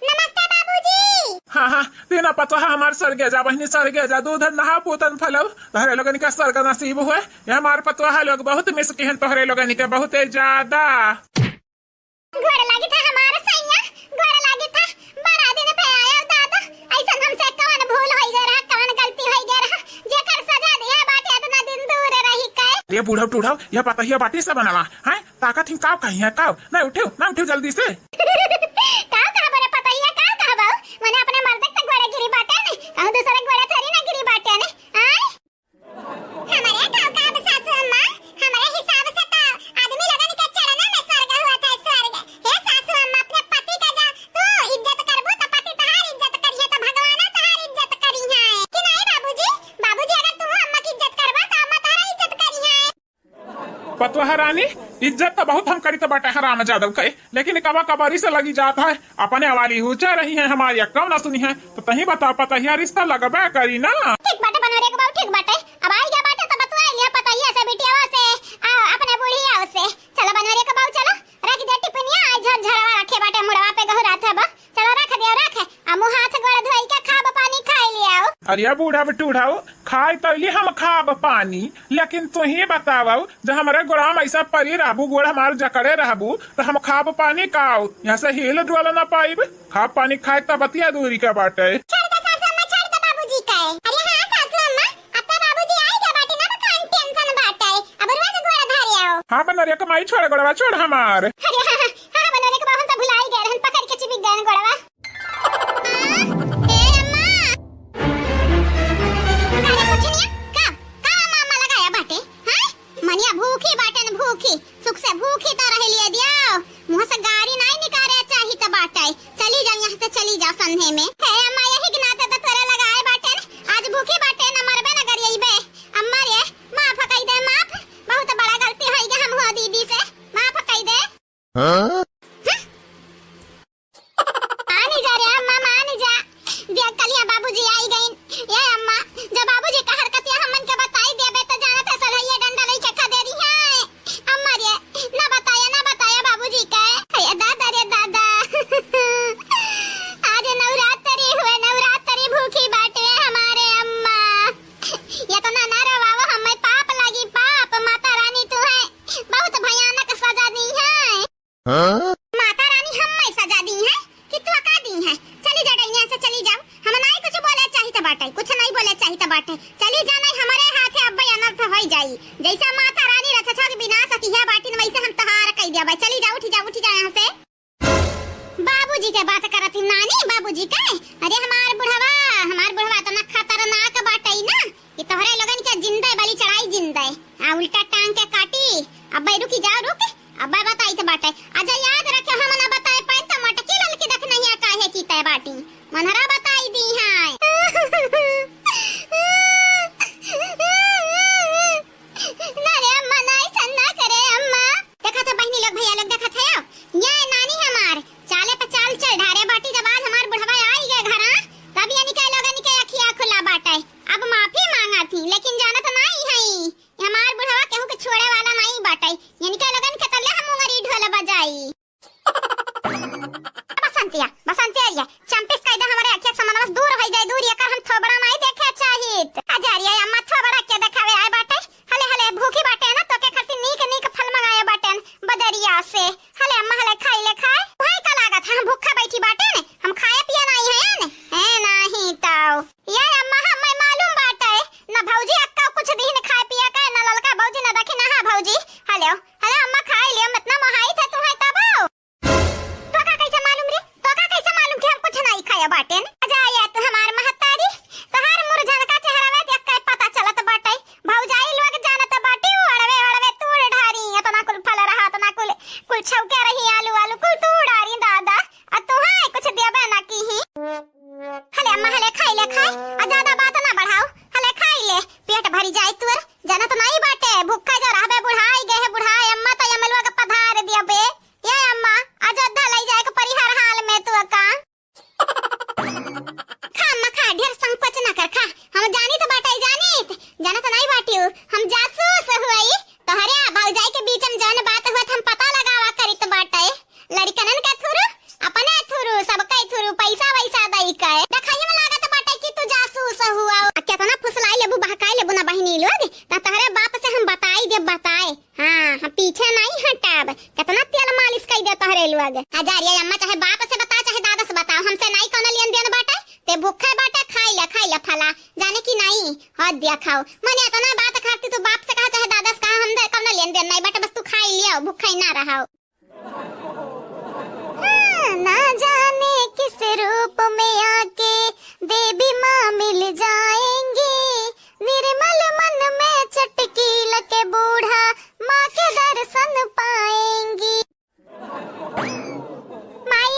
नमस्ते बाबूजी। हाँ, हाँ, तीना पतोहा हमार सरगे जा, बहिनी सरगे जा, दूध नहा पूतन फलब, तोहरे लोगन के सरग नसीब हुए। ये हमार पतोहा लोग बहुत miss किहन तोहरे लोगन के, बहुते ज्यादा। गोड़ लागित है हमार सैया, गोड़ लागित है। बड़ा दिन पे आया दादा, ऐसन हमसे कौन भूल होई गए रहा, कौन गलती होई गए रहा, जेकर सजा दिया बाटे इतना दिन दूर रही के। रे बूढ़ा टूढ़ा, यह पतहिया बाटी से बनवा, हैं? ताकत ही काव कहीं है, काव? ना उठो, ना उठो जल्दी से। काव कहबो रे पतहिया, काव कहबो? मने अपने मर्द के गोड़े गिरी बाटे ने, कहूँ दूसरे गोड़े थोड़ी ना गिरी बाटे ने, आय? हमरे का, का सासू अम्मा, हमरे हिसाब से तो आदमी लोगन के चरणन में स्वर्ग हुआ था, स्वर्ग। हे सासू अम्मा, अपने पति का जा तू इज्जत करबू तो पति तहार इज्जत करिहे, तो भगवाना तहार इज्जत करिहे। कि नहीं बाबूजी? बाबूजी, अगर तू अम्मा की इज्जत करबा तो अम्मा तहार इज्जत करिहे। पतोहा रानी, इज्जत तो बहुत हम करी तो बाटे हराम जादव के, लेकिन कबा कबारी से लगी जात है, अपने वाली हुचा रही है, हमारी अक्का ना सुनी है, तो तहीं बताओ, पतहिया रिश्ता लगबे करी ना। ठीक बाटे बनवरिया के बाबू, ठीक बाटे। अब आई गया बाटे तो बतुआ लिया पतहिया से, बिटियावा से, आ, अपने बुढ़िया से। चलो बनवरिया के बाबू, चलो, रख दे टिफिनिया, आज झरझरवा रखे बाटे मुड़वा पे गहू रात है बा। चलो रख दे, रख, आ मुँह हाथ गोड़ धोई के खाब पानी खाई लियाओ। अरे बूढ़ा बटूढ़ाओ, खाई तैली हम खाब पानी, लेकिन तू ही बताओ, जब हमरे गोड़वा में ऐसा परी रहबू, गोड़ हमार जकड़े रहबू, तो हम खाब पानी काओ? यहाँ से हिल डुअल ना पाइब। खाब पानी खाए तब बतिया दूरी का बाटे। छोड़ दे सासू अम्मा, छोड़ दे बाबूजी का। अरे हाँ सासू अम्मा, अब तो बाबूजी आई गया बाटे ना, बखान tension बाटे। अब रोज गोड़ धरे आओ। हाँ बनरिया के माई, छोड़ गोड़वा, छोड़ हमार। अरे हाँ, हाँ, हाँ, बनरिया के बाबू, हम तो भुलाई गए रहन, पकड़ के चिबिक गए गोड़वा। ए अम्मा। का रे कुछ नहीं, का, का अम्मा, अम्मा लगाया बाटे, हाँ? मनिया भूखी बाटे न भूखी, सुख से भूखी तो रह लिए दियो। मुँह से गारी नाई निकारे चाही तो बाटे। चली जाओ यहाँ से, चली जाओ संधे में। हे अम्मा, यही के नाते तो तोरे लगाए बाटे न, आज भूखी बाटे न, मरबे न गरियबे। अम्मा रे, माफ कई दे, माफ। बहुत बड़ा गलती होई गया हम हुआ दीदी से, माफ कई दे। हाँ? हाँ? मानी जा रे अम्मा, मानी जा। देख कलिया बाबूजी आई गइन। ए अम्मा, जब बाबूजी का हरकतिया हमन के बताई देबे तो जानत है सलैया डंडा लइके खदेरी है। अम्मा रे, ना बताया, ना बताया बाबूजी के। हे दादा रे दादा। आज नवरात्रि हुए, नवरात्रि भूखी बाटे हमारे अम्मा। ये तो ना, ना रोवाओ, हमें पाप लगी, पाप। माता रानी तू है, बहुत भयानक सजा दी है। हाँ? माता रानी हम्मे सजा दी है कि तू का दी है? चली जा डैनिया से, चली जाओ। हम नाई कुछ बोले चाहित बाटे, कुछ नाई बोले चाहित बाटे। चली जा, नाई हमारे हाथे अब्बे अनर्थ होई जाई। जैसे माता रानी रछछा के विनाश किया बाटिन, वैसे हम तहार कई दिया भाई। चली जा, उठी जा, उठी जा यहाँ से। बाबूजी के बात करत ही नानी, बाबूजी के। अरे हमार बुढ़वा, हमार बुढ़वा तो ना खतरनाक बाटे ना। ये तोहरे लोगन के जिंदे बलि चढ़ाई जिंदे। आ उल्टा टांग के काटी। अब्बे रुकी जाओ, रुक। अब्बे बताई तो बाटे। अच्छा याद रखे, हम ना बताए पाए तो मटकी ललकी देख नहीं आ काहे की तय बाटी। मनहरा बताई दी है। ना रे अम्मा, ना ऐसा ना करे अम्मा। देखा था बहनी लोग, भैया लोग, देखा था यो। ये नानी हमार चाले पे चाल चल ढारे बाटी। जब आज हमार बुढ़वा आई गए घरा, तब ये निके लोगन के अखिया खुला बाटे। अब माफी मांगा थी, लेकिन जानत नाई हई, हमार बुढ़वा केहू के छोड़े वाला नाई बाटे। इनके लोगन के तल्ले हम उंगरी ढोल बजाई। बसंतिया, बसंतिया, ये चंपिस कह दे हमारे अखिया से मनवा से दूर होई जाए, दूर, एकर हम थोबड़ा नाई देखे चाहित। अजरिया अम्मा थोबड़ा के देखावे आए बाटे। हले, हले, भूखी बाटे ना, तो के खातिर नीक, नीक फल मंगाए बाटे बजरिया से। हले अम्मा, हले, खाई ले, खाए। वही का लागत है, हम भूखा बैठी बाटे ने, हम खाए पिए नाई है ने। ए, नाही ताऊ। ये अम्मा, हमें मालूम बाटे, न भौजी अक्का कुछ दीन खाए पिए के, न ललका भौजी, न दखिनहा भौजी। हेलो, हेलो अम्मा, खाए लियो, हम इतना मोहाई थे तू है तब। तो का कैसे मालूम रे? तो का कैसे मालूम कि हम कुछ नहीं खाया बाटेन? अजा या तू हमार महतारी, तोहार मुरझनका चेहरा में देख के पता चल अरे लुआ गे। हजार ये अम्मा, चाहे बाप से बताओ, चाहे दादा से बताओ, हमसे नाई कौनो लेन देन बाटे। ते भूखे बाटे, खाई ला, खाई ला फला, जाने की नाई। हद दिया खाओ। मने इतना बात करती तू बाप से कहा, चाहे दादा से कहा, हम दे कौनो लेन देन नाई बाटे, बस तू खाई लिया, भूखे ही ना रहा। हाँ, ना जाने किस रूप में आके देवी माँ मिल जाएंगी। निर्मल मन में चटकील के बूढ़ा माँ के दर्शन पाएंगी। माई,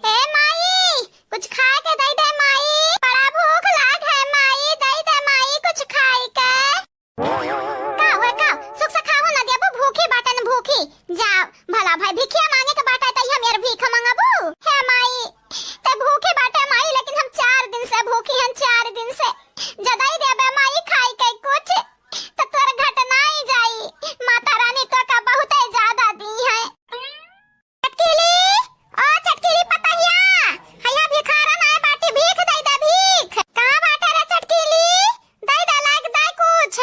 ए माई, कुछ खाए के दई दे माई, बड़ा भूख लाग है माई, दई दे माई कुछ खाए के। का हुए का? सुख से खाओ ना देबू, भूखी बाटन भूखी। जाओ, भला भाई भिखिया मांगे के बाटे त हम यार भीख मंगबू? हे माई, ते भूखी बाटे माई, लेकिन हम चार दिन से भूखी हन, चार दिन से। जदई देबे माई खाई के कुछ, त तोर घट नाई जाई। माता रानी तो का बहुते ज्यादा दी है। चटकीली, ओ चटकीली पतहिया, हैया भिखारन आए बाटी, भीख दई दे भीख। कहाँ बाटे रे चटकीली? दई दे, लाग दे कुछ।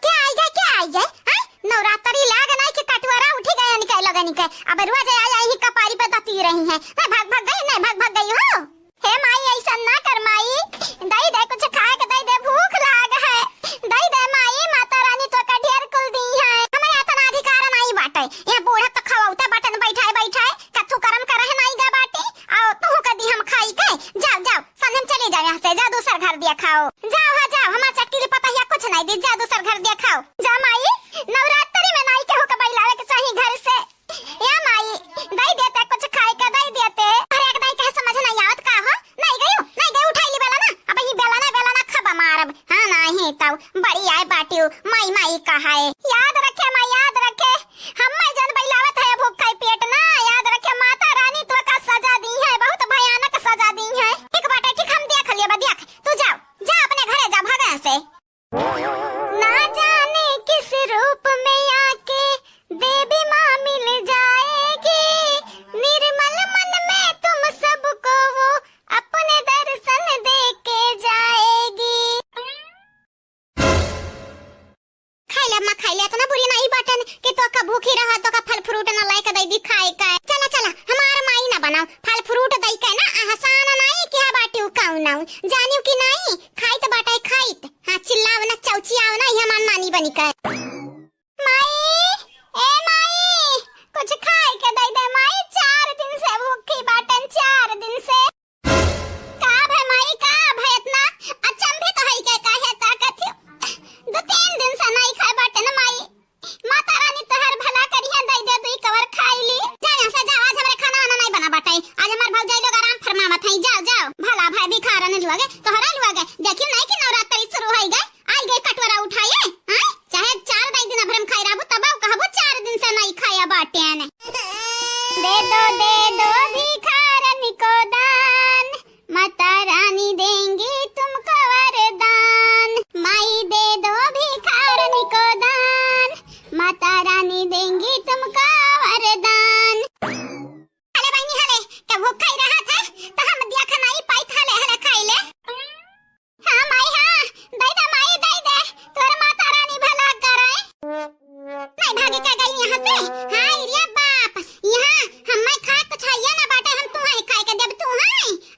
क्या आई गए, क्या आई गए? हैं? नवरात्रि लाग नाई कि कटवरा उठी गए निकाय लगे निकाय। अब रोज आई आई ही कपारी पे दती रही है। नहीं भाग भाग गई, नहीं भाग भाग गई हो। हे माई, ऐसन ना कर माई, दई दे कुछ खाए के दई दे, भूख लाग है, दई दे माई, माता रानी तो का ढेर कुल दी है। हमारे इतना अधिकार नहीं बाटे, ये बूढ़ा तो खवाउते बटन बैठाए बैठाए, कथू करम करह नहीं गा बाटी, आओ तू कदी हम खाई के, जाओ जाओ, संझम चली जाओ यहाँ से, जाओ दूसर घर दिया खाओ, जाओ हाँ जाओ, हमार चटकीली पतहिया कुछ नहीं दी, जाओ दूसर घर दिया खाओ, जा माई, नवरात्रि में नाई केहू के बैलावे के चाही घर से। ए माई, दई देते कुछ खाए के, दई देते। अरे एक दाई कहे समझ नहीं आवत का हो? नहीं गयू, नहीं गयू, उठाई ली बेला ना। अब ही बेला ना, बेला ना खबा मारब। हाँ नहीं तउ बड़ी आए बाटियो, माई माई कहाए। याद रखे माई, याद रखे। हम माई जन बैलावत है भूख खाई पेट ना। याद रखे माता रानी तो का सजा दी है, बहुत भयानक सजा दी है। ठीक बाटे, ठीक हम देख लेबा, देख। तू जाओ, जा अपने घरे जा, भगा से। ना जाने किस रूप में आके देवी माँ मिल जाएगी। निर्मल मन में तुम सबको वो अपने दर्शन दे के जाएगी। खाइले अम्मा, खाइले, इतना बुरी नहीं बाटन कि तो का भूखी रहा, तो का फल फ्रूट ना लायक दई दी खाए का। चला चला, हमार माई ना बनाओ, फल फ्रूट दई के ना, एहसान नहीं किहा बाटियो कउनो। जानियो कि नहीं, खाइत बाटे खाइत। हाँ, चिल्लाव ना, चौचियाव ना, ई हमार नानी बनी के। माई, ए माई, कुछ खाए के दई दे माई, चार दिन से भूखी बाटन, चार दिन से। का भे माई, का भे इतना अचंभित होई के काहे ताकत हो? दो तीन दिन से नहीं खाए बाटन माई। माता रानी तोहर भला करिहे, दई दे दुई कवर खाई ली। जा यहाँ से जाओ, आज हमरे खाना वाना नहीं बना बाटे। आज हमार भौजाई लोग आराम फरमावत है। जाओ, जाओ। भला भाई भिखारन लोग, तोहरा लोग, देखियो नहीं कि नवरात्रि शुरू होई गए, आई गए कटोरा उठाए। हाँ? चाहे चार दाई दिन भर हम खाए रहबो, तब कहबो चार दिन से नहीं खाया बाटे ने। दे दो, दे दो भिखारन को दान, माता रानी देंगी तुमको वरदान। माई दे दो भिखारन को दान, माता रानी देंगी तुमको वरदान। हले बहिनी हले, के भूख खाई रहा था, तो हम दिया खाना ही पाई था, ले हले खाई ले। हाँ माई हाँ, दई दे माई, दई दे, तोर माता रानी भला करे। नहीं भागे का गई यहाँ से? हाय रे बाप, यहाँ हम मैं खाए कुछ है ना बाटे, हम तू है खाए के देब तू है।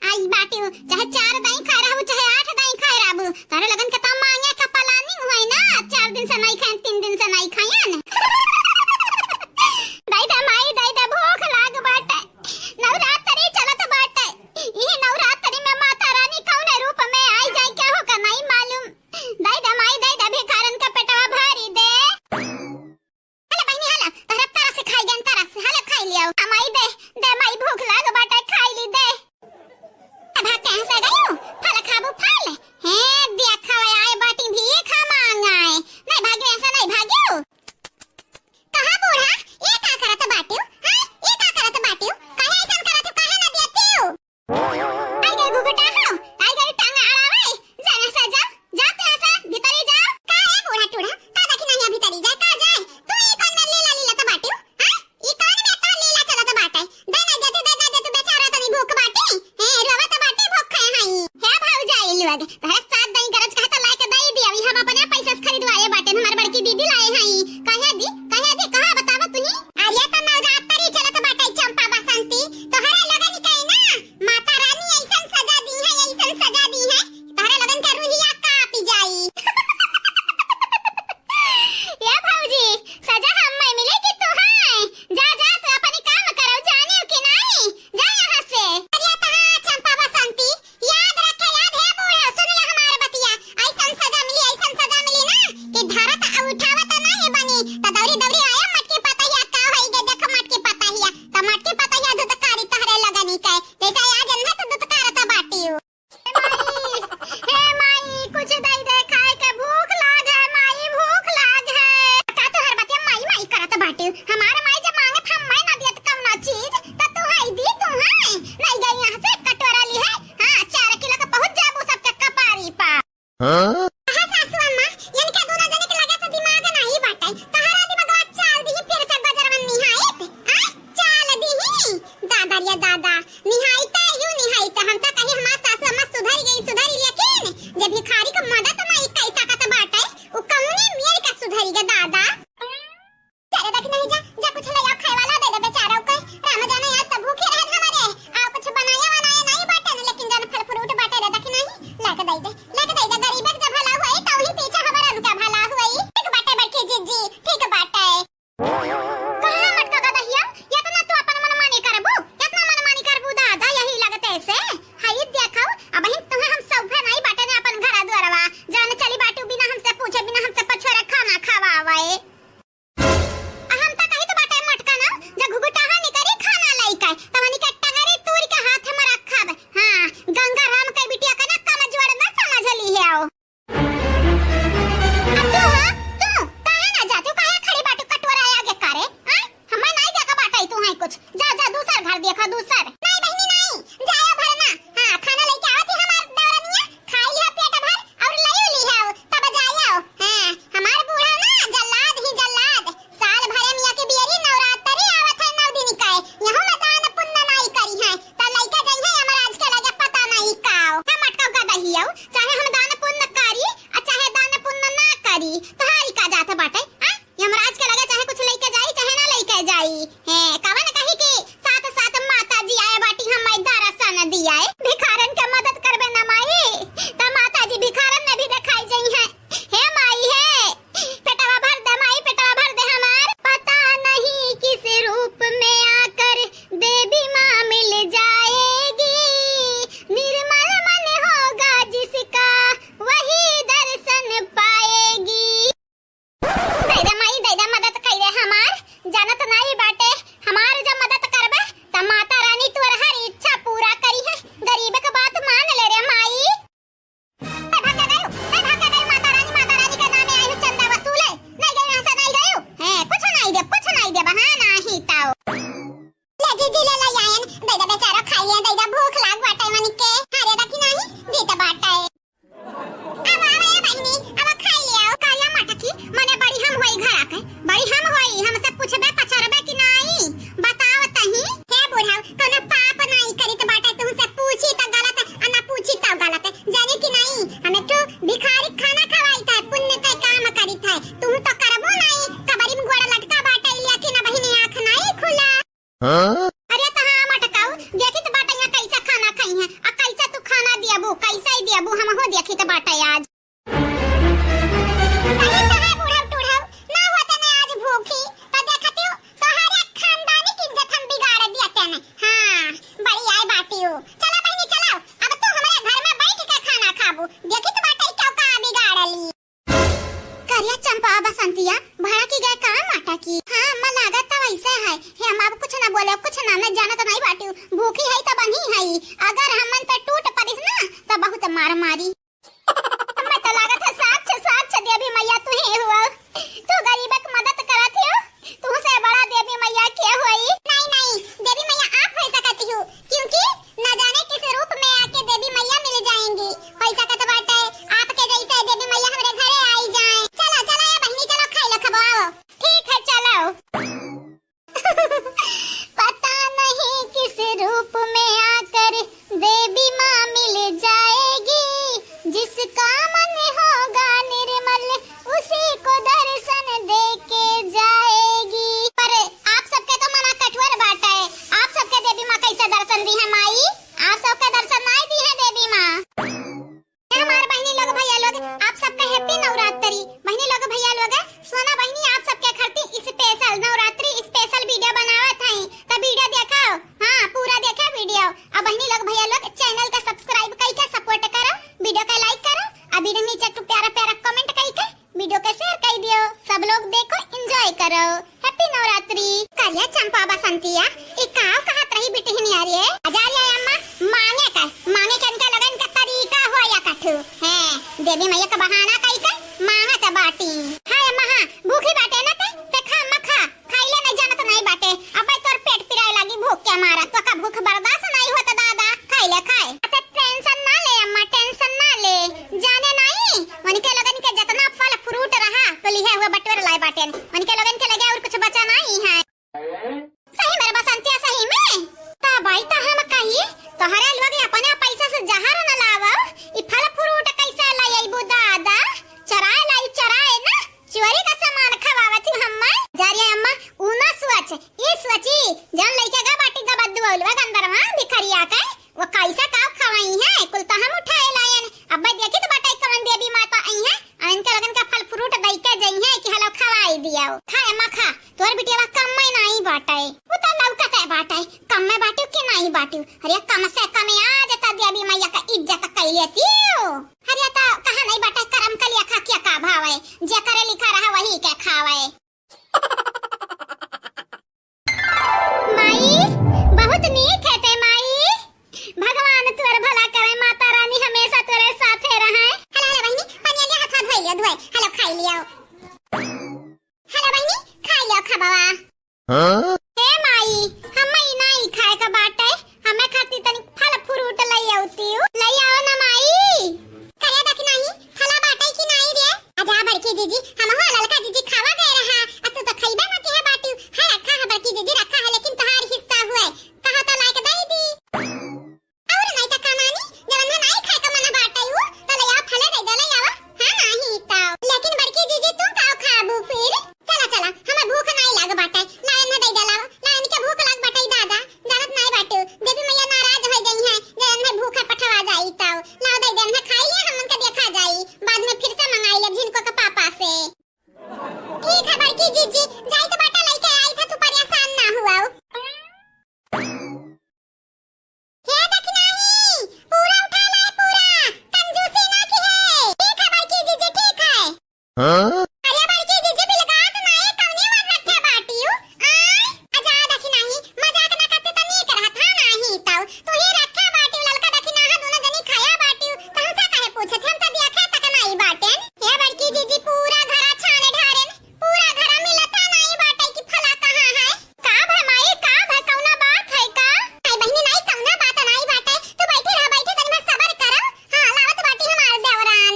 आई बाटी, चाहे चार दाई खाए रहबू, चाहे आठ दाई खाए रहबू, तारे लगन के तब मांगे का प्लानिंग हुई ना, चार दिन से नहीं खाए, तीन दिन से नहीं खाए न। दई दे माई, दई दे, भूख लाग बाटे, नवरात्रि चलत बाटे, ई नवरात्रि में माता रानी कौन रूप में आई जाए, क्या होगा नहीं मालूम। दई दे माई, दई दे, भिखारन का पेटवा भरी दे। हले बहिनी, हले, तोहरा तरस से खाई गन, तरस से, हले खाई लियो। आ माई दे, दे माई, भूख लाग बाटे, खाई ली दे। ए भाग कहाँ से गयो? फल खाबू फल? हे, देखा आए बाटी भी खा मांग आए। नहीं भाग्यो, ऐसा नहीं भाग्यो। कहा बूढ़ा, ये का करत बाटियो? हाँ, ये का करत बाटियो? काहे ऐसा करत हो? काहे ना देतियो? आई गई घुघुटा हो, आई गई टांग अड़ावे, जाने से जा, जा तू ऐसा, भीतरी जा। का है बूढ़ा टूढ़ा, का देखी नहीं है भीतरी जाए, का जाए? तू ई कौन में लीला लीला तो बाटियो, हाँ? ई कौन में तो लीला चलत बाटे? अरे दादा, निहाई त यू निहाई त, हम त कही हमार सासु अम्मा सुधर गई, सुधर गई, लेकिन जे भिखारी क मदद माई कई सकत बाटे, उ कौने मेर क सुधरी ग दादा। चले देखी नहीं जा, जा कुछ ले आओ खाए वाला दे दे बेचारा के। राम जाने आज त भूखे रहन हमारे, आओ कुछ बनाया वनाया नहीं बाटे न, लेकिन जौन फल फ्रूट बाटे रे देखी नहीं, लाके दे दे, लाके दे दे, गरीब के जब भला हुई त वही पीछे हमारा उनका भला हुई। ठीक बाटे बड़की जीजी, ठीक बाटे। कहाँ मटका गदहिया, इतना तू अपन मनमानी करबू, इतना मनमानी करबू दादा, यही लगते से। हई देखो, अबहिन तुम्हें हम सौंफे नहीं बाटे ने अपन घरा दुआरवा, जाने चली बाटू बिना हमसे पूछे, बिना हमसे पछोरे खाना खवावे। आ हम त कहित बाटे मटका ना, जे घुघुटाहा निकरी खाना लइके, तवनी के टंगरी तूर के हाथ में रखब। हाँ, गंगा राम के बिटिया के ना कमजोर ना समझ ली है। अब तू, हाँ, तू काहे ना जातू, काहे खड़ी बाटू कटोरा आगे करे? हाँ? हमें नहीं देखा बाटे तू है कुछ। जा, जा, दूसर घर देखा, दूसर। नहीं बहिनी, नहीं, जाया भर ना। हाँ, खाना लइके आवत ही हमार देवरनिया, खाई है पेट भर और लई ली है, तब जाया। हाँ, हमार बूढ़ा ना जल्लाद ही जल्लाद। साल भरे में एक बेरी नवरात्रि आवत है, नौ दिन का। यहू में दान पुण्य नाई करी है, त लइका जइहे यमराज के लगे पता नाई काओ। हे मटका गदहियो, चाहे हम दान पुण्य करी, आ चाहे दान पुण्य ना करी, तोहारी का जात बाटे, आ? यमराज के लगे चाहे कुछ लइके जाई, चाहे ना लइके जाई। हे, कवन कही कि साथ साथ माता जी आए बाटी, हम दर्शन दियाए। भिखारन के मदद करबे ना माई, त माता जी भिखारन में भी देखाई जइहे। हे माई हे, पेटवा भर दे माई, पेटवा भर दे हमार। पता नहीं किस रूप में आकर देवी माँ मिल जाएगी, निर्मल मन होगा जिसका वही दर्शन पाएगी। दे दे माई, दे दे, मदद कइले हमार, जानत नाई बाटे, हमार जब मदद करबे त माता रानी तोर हर इच्छा पूरा करी है। गरीब के बात मान ले रे माई। ए, भाग के गयो, ए, भाग के गयो, माता रानी, माता रानी के नामे आई हूँ चंदा वसूले। नहीं गयो, यहाँ से नहीं गयो। हैं, कुछ नहीं दे, कुछ नहीं दे, बहाना ही ताओ। ले जीजी, ले ले आयन, दे दे बेचारा खाई ले, दे दे, भूख लाग बाटे मन के। अरे रखी नहीं, दे दे बाटे। अब आवे ए बहिनी, अब खाई ले आओ। काया मटकी, मने बड़ी हम होई घर आके, बड़ी हम होई, हमसे पूछबे पछरबे कि नहीं? बताओ तही। हे बूढ़ा, कोनो पाप नहीं करित बाटे, तुमसे पूछी त गलत, आ ना पूछी त गलत। जाने कि नहीं, हम एक ठो भिखारी खाना खवाई था, पुण्य का काम करी था, तुम तो करबो नहीं, कबरी में गोड़ लटका बाटे, लेकिन बहिनी आँख नहीं खुला। हाँ? अरे त हाँ मटकाऊ, देखित बाटे यहाँ कैसा खाना खाई है, आ कैसा तू खाना दियाबू, कैसा ही दियाबू, हम हो देखित बाटे आज। कहीं तो है बूढ़ऊ टूढ़ऊ, ना होते ने आज भूखी, तो देखती हूँ, तोहरे खानदानी की इज्जत हम बिगाड़ दिया तेने। हाँ, बड़ी आए बाटी हो। चला बहिनी, चलाओ, अब तू हमारे घर में बैठ के खाना खाबू। देखित बाटे क्यों का बिगाड़ ली। करिया चंपा बसंतिया, भड़की गए का माटा की? हाँ, अम्मा लागत तो वैसे है। हे अम्मा, अब कुछ ना बोले, कुछ ना, मैं जानत नहीं बाटी हूँ। भूखी है तो बनी है, अगर हमन पे टूट पड़िस ना, तो बहुत मार मारी। हमें तो लागत है साक्ष, साक्ष देवी मैया तू ही हुआ। तू गरीब के मदद करत हो, तू से बड़ा देवी मैया के होई? नहीं, नहीं, देवी मैया आप हो सकती हो, क्योंकि न जाने किस रूप में आके देवी मैया मिल जाएंगी। हो सकत बाटे आपके जैसे देवी मैया हमरे घरे आई जाए। चलो, चलो ए बहिनी, चलो खाई लो, खबाओ। ठीक है, चलो। पता नहीं किस रूप में आकर देवी माँ मिल जाएगी, जिसका मन होगा निर्मल उसी को दर्शन दे के जाएगी। पर आप सबके तो मना कठोर बाटे, आप सबके देवी माँ कैसे दर्शन दी है माई? आप सबके दर्शन नहीं दी है देवी माँ। हमार बहिनी लोग, भैया लोग, आप सबका happy नवरात्रि। बहिनी लोग, भैया लोग, सुना बहिनी, आप सबके खातिर special नवरात्रि special video बनावत हई, तो video देखाओ। हाँ, पूरा देखा video। अब बहिनी लोग, भैया लोग, channel का subscribe कई के support करो, video का like करो, अब video नीचे एक प्यारा प्यारा comment कई के video के share कई दियो। सब लोग देखो, enjoy करो। Happy नवरात्रि। करिया चंपा बसंतिया, ई काव कहत रही बिटिहनिया रे? हजार या अम्मा, मांगे का, मांगे के इनका लगन का तरीका हुआ या कठू। हैं, देवी मैया का बहाना कई के मांगत बाटी। हाय अम्मा, हाँ, भूखी बाटे ना ते, ते खा अम्मा खा, खाइले नहीं जानत नहीं बाटे। अबे तोर पेट पिराए लागी भूख के मारा, तो का भूख बर्दाश्त नहीं होता दादा, खाइले खाए। अच्छा tension ना ले अम्मा, tension ना ले, जाने नहीं, उनके लगन के जितना फल fruit रहा, तो लिहे हुए बटोर लाए बाटेन, उनके लगन के लगे और कुछ बचा नहीं है। सही में रे बसंतिया, सही में? त बा तोहरे लोग अपने पैसा से जहर न लावो, ई फल फ्रूट कैसे ले अइबू दादा? चोराए लाई, चोराए ना, चोरी का सामान खवावत ही हम्मा। जा रे अम्मा, ऊ ना सोच, ई सोची, जौन लइका गा बाटी गा बद्दू औलवा गंदरवा भिखरिया के, वो कैसा काव खवाई है, कुल तो हम उठाए लायन। अब्बे देखी तो बाटे कवन देवी माता आई है, आ इनके लगन का फल फ्रूट दई के जई है कि हलो खवाई दियाओ। खा अम्मा खा, तोर बिटिया कम में नाई बाटे, वो तो लौकत है बाटे, कम में बाटियो कि नाई बाटियो। अरे कम से कम आज तो देवी मैया का इज्जत कैले थियो। अरे तो कहा नहीं बाटे, करम कलिया खा क्या का भावे, जे करे लिखा रहा वही के खावे। माई, बहुत नीक है ते माई। भगवान तोर भला करे, माता रानी हमेशा तोरे साथे रहे। हेलो, हेलो बहिनी, पनिया लिया, हाथ, हाथ धोई लियो, धोए। हेलो, खाई लियो। हेलो बहिनी, खाई लियो खबवा। हाँ? हे माई, हमें ई नाई खाए का बाटे, हमें खातिर तनी फल फ्रूट लई आवती हूँ। लई आओ ना माई। करे दखिनाही, फला बाटे कि नाई रे? अजा बड़की जीजी, हमहू ललका जीजी खावा गए रहा, आ तू तो खइबे ना किहे बाटिउ। है रखा है बड़की जीजी, रखा है, लेकिन तोहार हिस्सा हुए, कहा तो लाइक दे दी। और नहीं तो का नानी, जवन में नाई खाए का मन बाटे उ, तो ले आओ, फले दे दे, ले आओ। हाँ, नाई तो। लेकिन बड़की जीजी, तू का खाबू फिर? चला, चला, हमें भूख नाई लाग बाटे, लायन में दे दे, लाओ, लायन के भूख लाग बाटे दादा। जानत नाई बाटू, देवी मैया नाराज हो जाई है, जे हमने भूखा पठवा जाई ताऊ। लाओ दे दे, हमने खाई लिया, हमन के देखा जाई, बाद में फिर से मंगाई लेब झिनको के पापा से। ठीक है बड़की जीजी, जाई तो बाटा लेके आई था, तू परेशान ना हुआ। हे दखिनाही, पूरा उठा लाए पूरा, कंजूसी ना किहे। ठीक है बड़की जीजी, ठीक है। हाँ? अरे बड़की जीजी, बिलगात नाई कौनी वर रखे बाटिउ? आय, अजा दखिनाही, मजाक ना करते तो नीक रहत, हाँ नाई तो। तू ही रखे बाटिउ, ललका दखिनाहा दोनों जनी खाया बाटिउ, तो हमसे काहे पूछत? हम तो दिया खे तक नाई बाटेन। हे बड़की जीजी, पूरा घरा छाने ढारेन, पूरा घरा मिलता नाई बाटे कि फला कहाँ है। का भय माई, का भय, कौना बात है का? आई बहिनी नाई, कौना बात नाई बाटे, तू बैठी रह, बैठी तनी में सबर करो। हाँ, लावत बाटी हमार देवरान।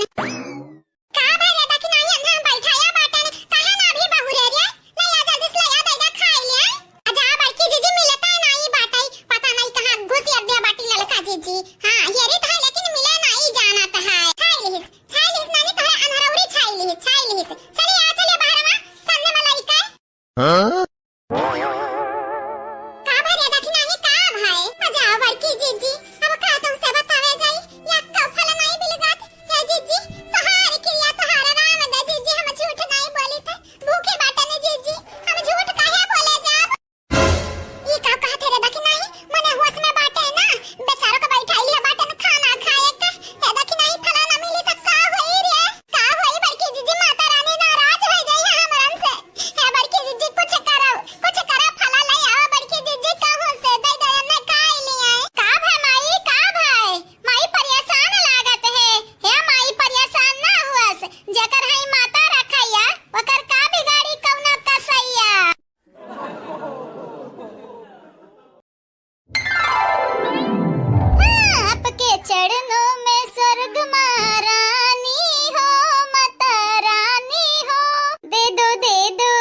का भय रे दखिनाही, अन्हा बैठाया बाटन, काहे ना अभी बहुरे रे? ले आ जल्दी से ले आ, दे दे खाई ले। अजा बड़की जीजी मिलता है नाई बाटे, पता नाई कहाँ घुस दिया बाटी ललका जीजी। हाँ, ये रीत है लेकिन मिले नाई जानत है। छाई लिहिस, छाई लिहिस नानी तोहरे अनहरौरी छाई लिहिस, छाई लिहिस। चली आ, चली बहरवा, सामने में लइका। हाँ? का भरे दखिनाही का भाई? आ जाओ बड़की जीजी, अब का तुमसे बतावे जाई? या का फल नाई बिलगात? हे जीजी, तोहार क्रिया तोहार राम दे जीजी, हम झूठ नाई बोली थे। भूखे बाटे ने जीजी, हम झूठ काहे बोले जाब? ई का कहत हे रे दखिनाही? मने होश में बाटे ना, बेचारो के बैठाई लिया बाटे ना खाना खाए के। हे दखिनाही, फला ना मिली त का होई रे? का होई बड़की जीजी, माता रानी नाराज हो जाई है हमरन से। हे बड़की जीजी, कुछ करो, कुछ करो, फला ले आओ बड़की जीजी, कहूँ से दे दे, हमने खाई लिया। का भय माई, का भय? माई परेशान लागत है। हे माई परेशान ना हुअस, जेकर हई माता रखैया, ओकर का बिगाड़ी कौनो कसैया। हाँ, आपके चरणों में स्वर्ग महारानी हो, माता रानी हो। दे दो, दे दो,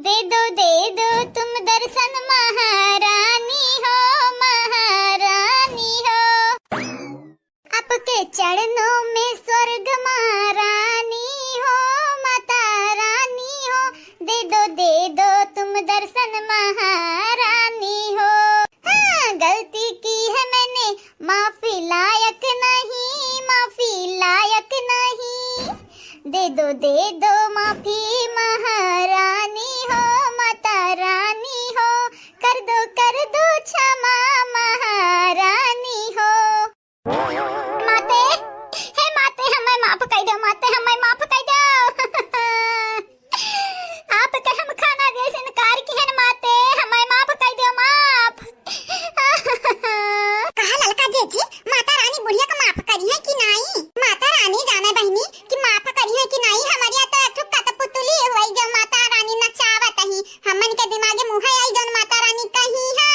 दे दो, दे दो तुम दर्शन महारानी हो, महारानी हो। आपके चरणों में स्वर्ग महारानी हो, माता रानी हो, दे दो, दे दो तुम दर्शन महारानी हो। हाँ, गलती की है मैंने, माफी लायक नहीं, माफी लायक नहीं, दे दो, दे दो माफी महारानी हो, माता रानी हो, कर दो, कर दो क्षमा महारानी हो। माते, हे माते, हमें माफ कर दो, माते, हमें माफ कर दो। आपके हम खाना दे से इनकार किहन माते, हमें माफ कर दो, माफ। कहा ललका जीजी, माता रानी बुढ़िया का माफ करी है कि नाई? माता रानी जाने बहिनी कि माफ करी है कि नाई? हमारे यहाँ तो एक ठो कठपुतली हुई जो माता रानी नचावत ही, हमन के दिमागे मुँह आई जौन माता रानी कही है।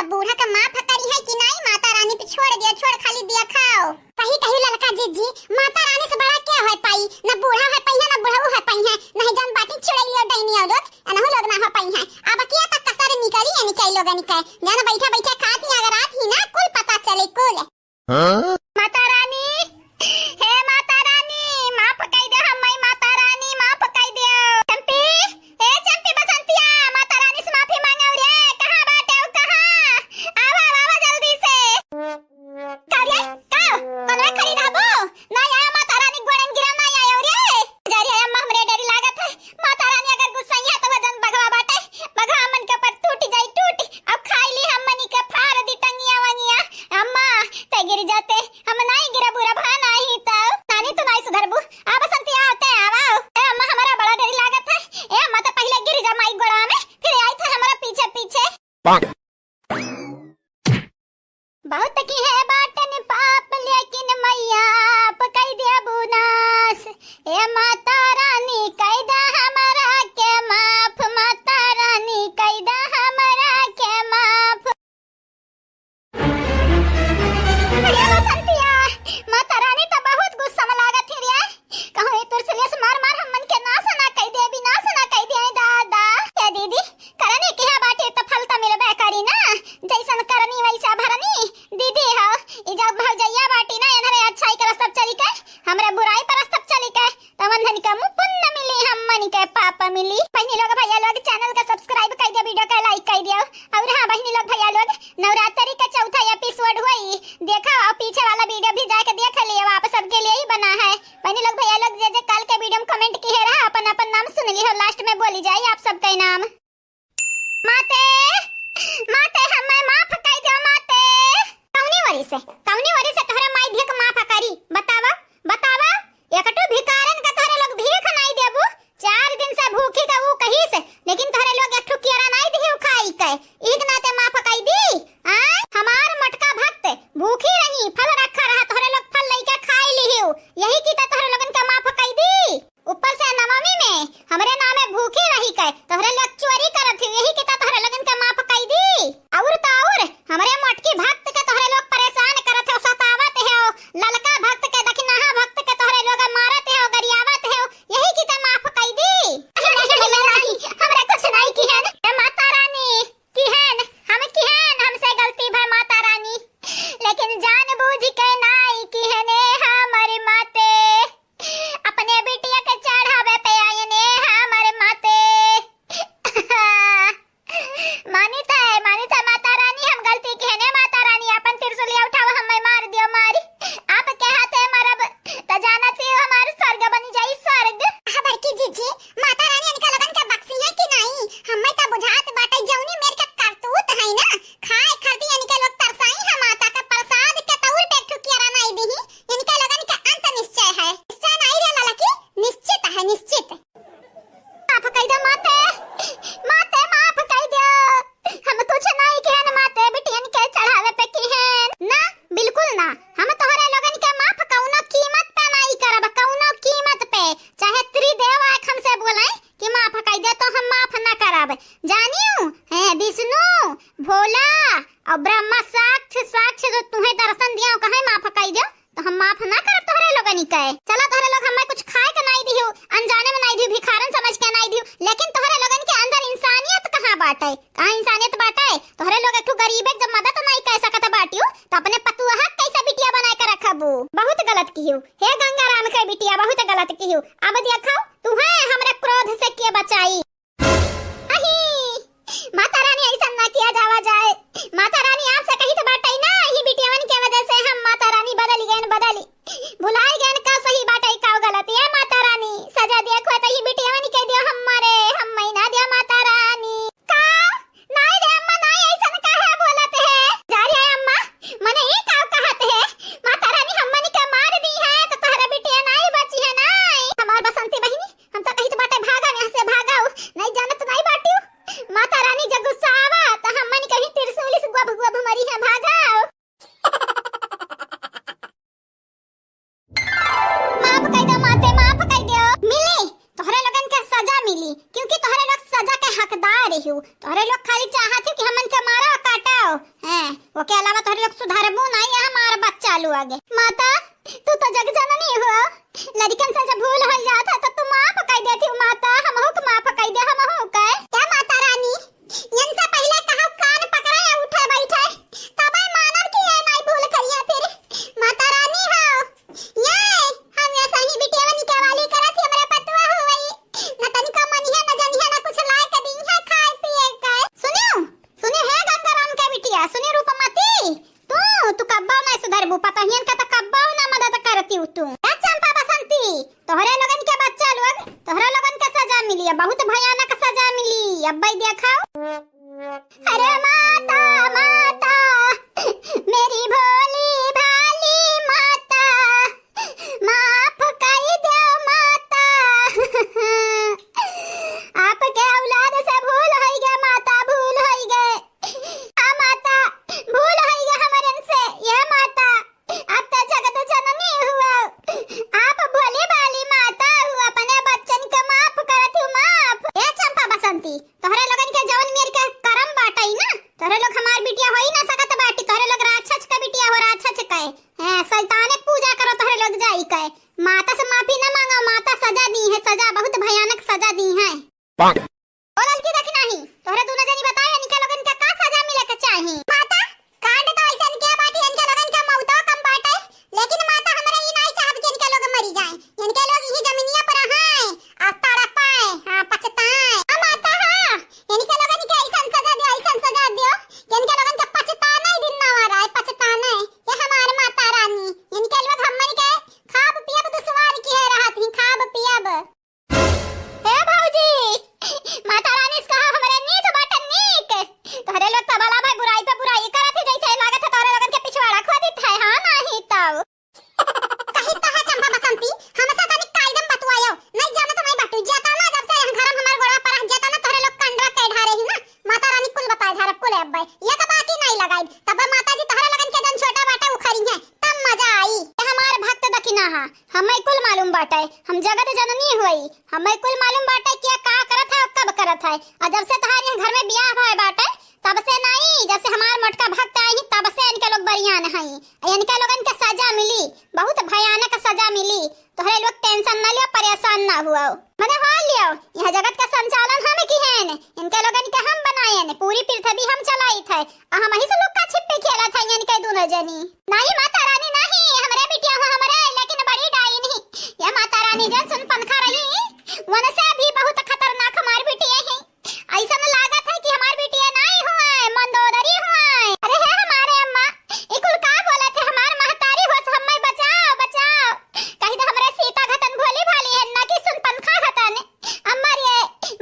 अब बूढ़ा का माफ करी है कि नाई? माता रानी पे छोड़ दिया, छोड़ खाली दिया खाओ। सही कही ललका जीजी, माता रानी से बड़ा क्या है पाई, न बूढ़ा है पाई है, न बुढ़ऊ है पाई है, नहीं जौन बाटी चुड़ैलियो डैनियो लोग, अनहु लोग ना हो पाई है। अब किया तक कसर निकली है, निकल लोगन के, जौन बैठा बैठा खात ही अगर रात ही ना कुल पता चले हाँ? माता रानी, हे माता रानी, माफ कई दे हम्मई, माता रानी, माफ कई दे। चंपी, ए चंपी बसंतिया, माता रानी से माफी मांगो रे, कहाँ बाटे हो, कहाँ? आवा, आवा, आवा जल्दी से। का रे, का? कौनवा खड़ी रहबो? ना आया माता रानी गोड़न गिरा, ना आया रे। जा रे अम्मा, हमरे डरी लागत है। माता रानी अगर गुस्सैया तो वजन बघवा बाटे, बघवा मन के ऊपर टूट जाई, टूट। अब खाई ली हम मनी के फाड़ दी टंगिया वंगिया। अम्मा, ते गिर जाते, हम नाई गिरा बुरा भा नाही तो। नानी तू नाई सुधरबू। आ बसंती आवते, आवा। ए अम्मा, हमारा बड़ा डरी लागत है। ए अम्मा, तो पहले गिर जा माई गोड़ा में, फिर आई था हमारा पीछे पीछे। बहुत किहे बाटन पाप, लेकिन मैया आप कई देबू नास। ए माता रानी कई दा हमरा के माफ, माता रानी कई दा हमरा के माफ। अरे बसंतिया, माता रानी तो बहुत गुस्सा में लागत ही रे। कहूँ ए त्रिशूलिया से मार मार हमन के नास ना कई देबी, नास ना कई दे दादा। ए दीदी, करनी किहा बाटी त फल त मिलबे करी ना, जैसन करनी वैसा भरनी। दीदी हो, ई जब भौजैया बाटी ना, एनहरे अच्छाई के रस्ता चली के, हमरे बुराई पर रस्ता चली के, तवन धन के मुँह पुण्य मिली, हमन के पाप मिली। बहिनी लोग, भैया लोग, channel के subscribe कई दियो, video के like कई दियो। और हाँ बहिनी लोग, भैया लोग, नवरात्रि के चौथा episode होई, देखा और पीछे वाला video भी जाके देख लियो, आप सबके लिए ही बना है। बहिनी लोग, भैया लोग, जे जे काल के video में comment किहे रहा, अपन अपन नाम सुन लिहो, last में बोली जाई आप सबके नाम। माते, माते, हमें माफ कई दो माते। कौनी वरी से, कौनी वरी से तोहरे माई धिक माफ करी? बतावा, बतावा। एकटू भिकारन के तोहरे लोग भीख नाई देबू। चार दिन से भूखी का ऊ कहिस, लेकिन तोहरे लोग एक ठो केरा नाई दिहू खाई के। इही के नाते माफ कई दी? आय, हमार मोटका भक्त भूखी रही, फल रखा रहा, तोहरे लोग फल लइके खाई लिहू। यही की त तोहरे लोगन के माफ कई दी। ऊपर से नवमी में हमरे नामे भूखी रही के तोहरे लोग चोरी करत ही, यही के त तोहरे लोगन के माफ कई दी। और त और हमरे मोटकी भक्त के तोहरे लोग परेशान करत हो, सतावत हो, ललका भक्त के, दखिनहा भक्त के तोहरे लोग मारत हो, गरियावत हो, यही की त माफ कई दी। नहीं, नहीं, नहीं, नहीं, हमरा कुछ नहीं किहन। ए माता रानी, किहन, हम किहन, हमसे गलती भय माता रानी, लेकिन जान बूझ के नाई किहने हमर माते। अपने बिटिया के चढ़ावे पे आयने हमर माते। मानित है, मानित है माता रानी, हम गलती किहने माता रानी, अपन त्रिशूलिया उठावा, हमें मार दियो मारी। आपके हाथे मरब त जानत ही हमार स्वर्ग बन जाई स्वर्ग। हाँ बड़की जीजी, माता रानी इनका लोगन के बख्शी है कि नहीं? हमें त बुझात बाटे जौनी मेर के करतूत है ना, खाए खातिर इनके लोग तरसाई है माता के प्रसाद के तौर पे एक ठो केरा नाई दीही। इनके लोगन के अंत निश्चय है। निश्चय नाई रे ललकी, निश्चित है, निश्चित। माफ कई दो माते, माते माफ कई दो। हम कुछ नाई किहन माते, बिटियन के चढ़ावे पे किहन। ना, बिल्कुल ना। हम तोहरे लोगन के माफ कौनो कीमत पे नाई करब, कौनो कीमत पे। चाहे त्रिदेव आके हमसे बोले कि माफ कई दे तो हम माफ ना करब। जानियो, हे विष्णु, भोला और ब्रह्मा साक्ष, साक्ष जो तुहे दर्शन दिया, कहे माफ कई दे। तो हम माफ ना करब तोहरे लोगनी के। चला तोहरे लोग हमें कुछ खाए के नाई दिहु, अनजाने में नाई दिहु, भिखारन समझ के नाई दिहु, लेकिन तोहरे लोगन के अंदर इंसानियत कहाँ बाटे? कहाँ इंसानियत बाटे? तोहरे लोग एक ठो गरीबे के जब मदद नाई कर सकत बाटियो, तो अपने पतुआ के कैसे बिटिया बनाए के रखबू? बहुत गलत किहु, हे गंगाराम के बिटिया, बहुत गलत किहु। अब देखो, तुहे हमरे क्रोध से के बचाई। अही, माता रानी, ऐसा ना किया जावा जाए। माता रानी आपसे कही तो बाटे ना, यही बिटियावन के वजह से हम माता रानी बदल गए, बदल भुलाई गए का सही बाटे का गलत। ये माता रानी, सजा दिया खोए तो यही बिटियावन के दियो हमारे, हम महीना दिया माता रानी। का? नाई रे अम्मा, नाई, ऐसा काहे बोलत है? जा रे अम्मा, मने ये का कहत है? माता रानी हमनी के मार दी है तो तोहरा बिटिया नाई बची है नाई। हमार बसंती बहिनी, हम तो कहित बाटे भागा यहाँ से, भागाओ, नहीं जानत नहीं बाटियो। माता रानी जब गुस्सा आवा त हमन कहीं त्रिशूल से गोभ गोभ मरी है, भागाओ। माफ कई दो माते, माफ कई दो। मिली, तोहरे लोगन के सजा मिली, क्योंकि तोहरे लोग सजा के हकदार हो। तोहरे लोग खाली चाहत हो कि हमन के मारो काटो, हैं, ओके अलावा तोहरे लोग सुधरबू नहीं, ये हमार बच्चा लोग। माता, तू तो जग जननी हो, लड़कन से जब भूल हो जात है तो तू माफ कर देती हो माता, हमहू के माफ कर दे, हमहू के। क्या माता रानी, इनसे पहले कहा कान पकड़े या उठे बैठे, तब बिटिया होई ना सकत बाटी, तोहरे लोग राक्षस के बिटिया हो, राक्षस के। हैं, शैताने के पूजा करो तोहरे लोग जाई के। माता से माफी ना मांगो, माता सजा दी है, सजा, बहुत भयानक सजा दी है। ओ ललकी, देखी नाही, तोहरे दुनो जनी बताओ, इनके लोगन के का सजा मिले के चाही? माता, कांड तो ऐसन किया बाटी, इनके लोगन के मौतो कम बाटे, लेकिन माता, हमरा ई नाई चाहब कि इनके लोग मरी जाए, इनके लोग यही जमीनिया पर रहाए, आ तड़पाए, हाँ, पछताए। आ माता, हाँ, इनके लोगन के ऐसन सजा दियो, ऐसन सजा दियो कि इनके लोगन के पछताने दिन ना आ रहा है, पछताने। ये हमार माता रानी, इनके लोग हमन के खाब पियब दुश्वार की है रहत ही, खाब पियब। हे भौजी, माता रानी से कहा हमरे नीक बाटे नीक। तोहरे लोग तबला भाई बुराई पे बुराई करत है, जैसे लागत है तोहरे लोगन के पिछवाड़ा खोदित है, हाँ नाही तब। कही तो है चंपा बसंती, हमसे तनिक कायदम बतुआयो। नहीं जानो तो नहीं बाटू, जेतना जब से यहाँ घर में हमार गोड़ा पर जेतना तोहरे लोग कंडरा के ढारे ही ना, माता रानी कुल बताए ढारब कुल अब्बे। ये तो बाकी नहीं लगाई, तब माता जी तोहरे लोगन के जन छोटा बाटे उखरी है, तब मजा आई। ये हमार भक्त दखिना हा, हमें कुल मालूम बाटे, हम जगत जननी हुई, हमें कुल मालूम बाटे कि का करत है और कब करत है। और जब से तोहार यहाँ घर में बियाह भय बाटे, तब से नहीं, जब से हमार मोटका भक्त आई, तब से इनके लोग बरियान हैं। इनके लोगन के सजा मिली, बहुत भयानक सजा मिली। तोहरे लोग tension ना लियो, परेशान ना हुओ। मने हो लियो, यह जगत का संचालन हम किहेन, इनके लोगन के हम बनाएन, पूरी पृथ्वी हम चलाइत है। आ हम ही से लुक्का छिपी खेलत है इनके दोनों जनी। नाही माता रानी नाही, हमरे बिटिया हो हमरे, लेकिन बड़ी डाइन ही। ये माता रानी जन सुनपनखा रही, उनसे भी बहुत खतरनाक हमार बिटिया ही। ऐसन लागत है कि हमार बिटिया नाही हुए, मंदोदरी हुए। अरे हे हमारे अम्मा, ई कुल का बोलत है? हमार महतारी होस, हम्मे बचाओ, बचाओ। कही तो हमरे सीता घतन भोली भाली है, ना कि सुनपनखा घतन। अम्मा रे,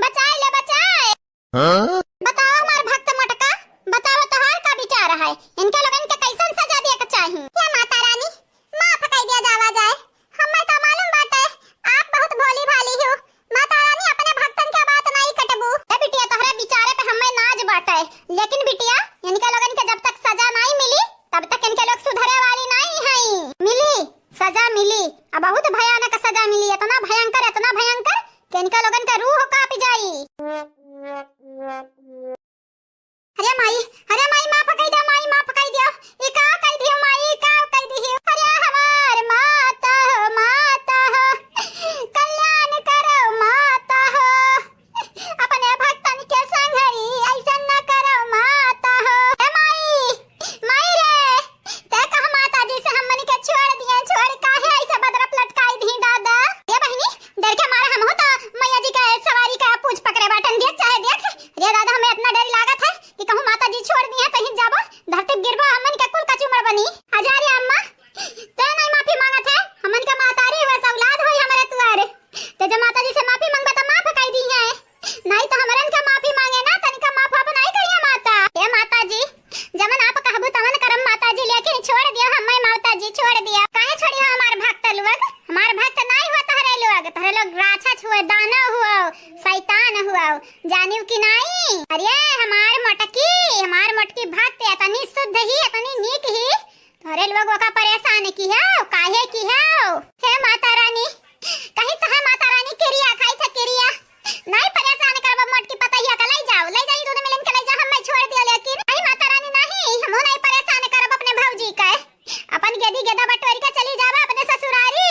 बचाए ले, बचाए। हाँ? बताओ हमार भक्त मोटका, बताओ तोहार का विचार है? इनके लोगन के कैसन सजा दिए के चाही? हे माता रानी, माफ कई दिया जावा जाए। हम्मे तो मालूम बाटे, आप बहुत भोली भाली हो। माता रानी अपने भक्तन के बात नाई कटबू। ए बिटिया, तोहरे विचारे पे हम्मे नाज बाटे, लेकिन बिटिया, इनके लोगन के जब तक सजा नाई मिली, तब तक इनके लोग सुधरे वाली नाई हई। मिली, सजा मिली, अब बहुत भयानक सजा मिली, इतना भयंकर, इतना भयंकर कि इनके लोगन के रूह कांप जाई। अरे माई, अरे माई, माफ कई दे माई, माफ कई दे। ई का कई दियो माई, ई का कई दियो? अरे हमार माता हो, माता हो, कल्याण करो माता हो, अपने भक्तन के संघरी ऐसन न करो माता हो। ए माई, माई रे, ते कहा माता जी से हमनी के छोड़ दिए, छोड़ काहे ऐसे बदरप लटकाई दी दादा? ए बहिनी, डर के मारे हमहू तो मैया जी के सवारी का पूछ पकड़े बाटन, देख चाहे देख। रे दादा, हमें इतना डर लागत है कि कहूँ माता जी छोड़ दी है तो हित जाबो, धरती गिरबो, हमन के कुल कचूमर बनी। अजा रे अम्मा, ते नहीं माफी मांगत है, हमन के महतारी हुए से औलाद होई हमरे तुआरे। ते जब माता जी से माफी मांगबे तो माफ कई दी है, नहीं तो हमरन के माफी मांगे ना, तनिका माफ वाफ नहीं करिए माता। हे माता जी, जवन आप कहबू तवन करम माता जी, लेकिन छोड़ दिया हमें माता जी, छोड़ दिया। काहे छोड़ी हो हमार भक्त लोग? हमार भक्त नाई हुआ तहरे लोग, तहरे लोग राक्षस हुआ, दानव हुआ, शैतान हुआ, जानिव कि नाई? अरे हमार मोटकी, हमार मोटकी भक्त इतनी शुद्ध ही, इतनी नीक ही, तहरे लोग ओका परेशान की हो, काहे की हो? हे माता रानी, कहीं तो है माता रानी किरिया खाई था किरिया, नहीं परेशान करब मोटकी पतहिया का, ले जाओ, ले जाई दोनों मिलन के ले जाओ, हमें छोड़ दिया, लेकिन नहीं माता रानी नहीं, हमहू नहीं परेशान करब अपने भौजी का। अपन गेदी गेदा बटोरी के चली जावा अपने ससुरारी।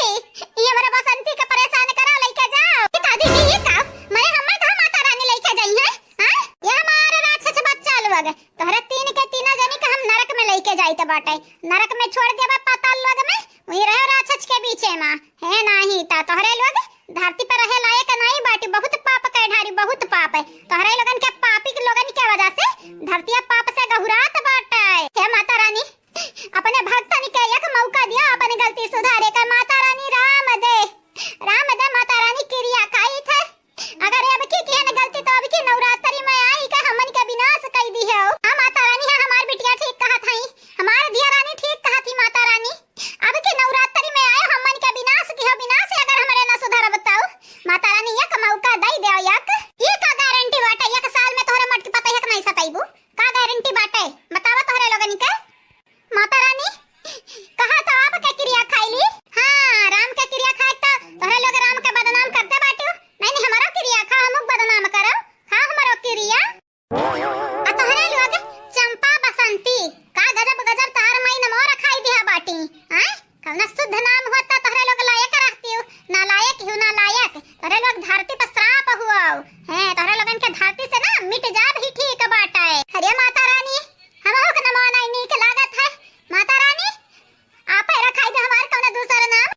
ई हमरा बसंती के परेशान करा, लेके जाओ। ये का दीदी, ये का? मरे हमें कहा माता रानी लेके जाई है? हाँ? ये हमारे राक्षस बच्चा लोग, तोहरे तीन के तीनों जनी के हम नरक में लेके जाइत बाटे। नरक में छोड़ देबा पाताल लोग में, वही रहो राक्षस के बीचे में। हे नाही ता तोहरे लोग धरती पर रहे लायक नहीं बाटी, बहुत पाप के ढारी, बहुत पाप है। तोहरे लोगन के पापी के लोगन के वजह से धरतिया पाप से गहुरात बाटे। हे माता रानी, अपने भक्तन के एक मौका दिया, अपने गलती सुधारे का। माता रानी राम दे, राम दे, माता रानी किरिया खाई थे। अगर अब की किहन गलती तो अब की नवरात्रि में आई का हमन के विनाश कई दी है। हाँ माता रानी, हाँ हमार बिटिया ठीक कहत हई, हमार दिया रानी ठीक कहत ही माता रानी। अब की नवरात्रि में आए हमन के विनाश की हो, विनाश अगर हमरे ना सुधरब तो माता ती, का गजब गजब तहार माई नमो रखाई दिहा बाटी, आय? कौना शुद्ध नाम होता तोहरे लोग लायक रहती हो, नालायक हो, नालायक। तोहरे लोग धरती पर श्राप हुआ हो। हैं, तोहरे लोगन के धरती से ना मिट जाब ही ठीक बाटे। अरे माता रानी, हमहू के नमो नाई नीक लागत है। माता रानी, आपे रखाई दे हमार कौनो दूसर नाम।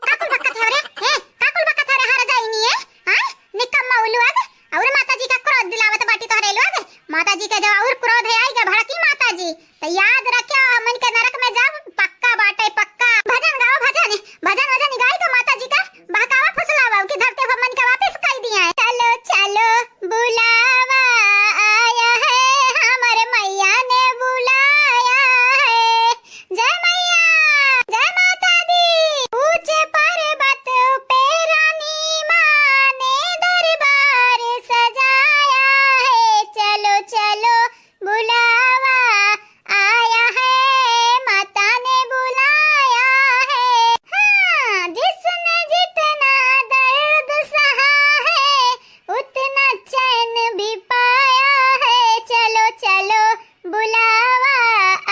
का कुल बकत है रे? ए, का कुल बकत है रे हर जाइनी है? हाँ? निकम्मा उलुआग, और माता जी का क्रोध दिलावत बाटी तोहरे लोग। माता जी के जब और क्रोध है आई गे भड़की माता जी, तो याद रखियो हमन के नरक में जाब पक्का बाटे पक्का। भजन गाओ भजन, भजन वजन गाई के माता जी का बहकावा फुसलावा कि धरती पर हमन के वापस कई दिया है। चलो चलो बुलावा आया है, हमर मैया ने बुलाया है। जय मैया, जय माता दी। ऊंचे पर्वत पे रानी माँ ने दरबार सजाया है। चलो चलो बुलावा आया है, माता ने बुलाया है। हाँ, जिसने जितना दर्द सहा है, उतना चैन भी पाया है। चलो चलो बुलावा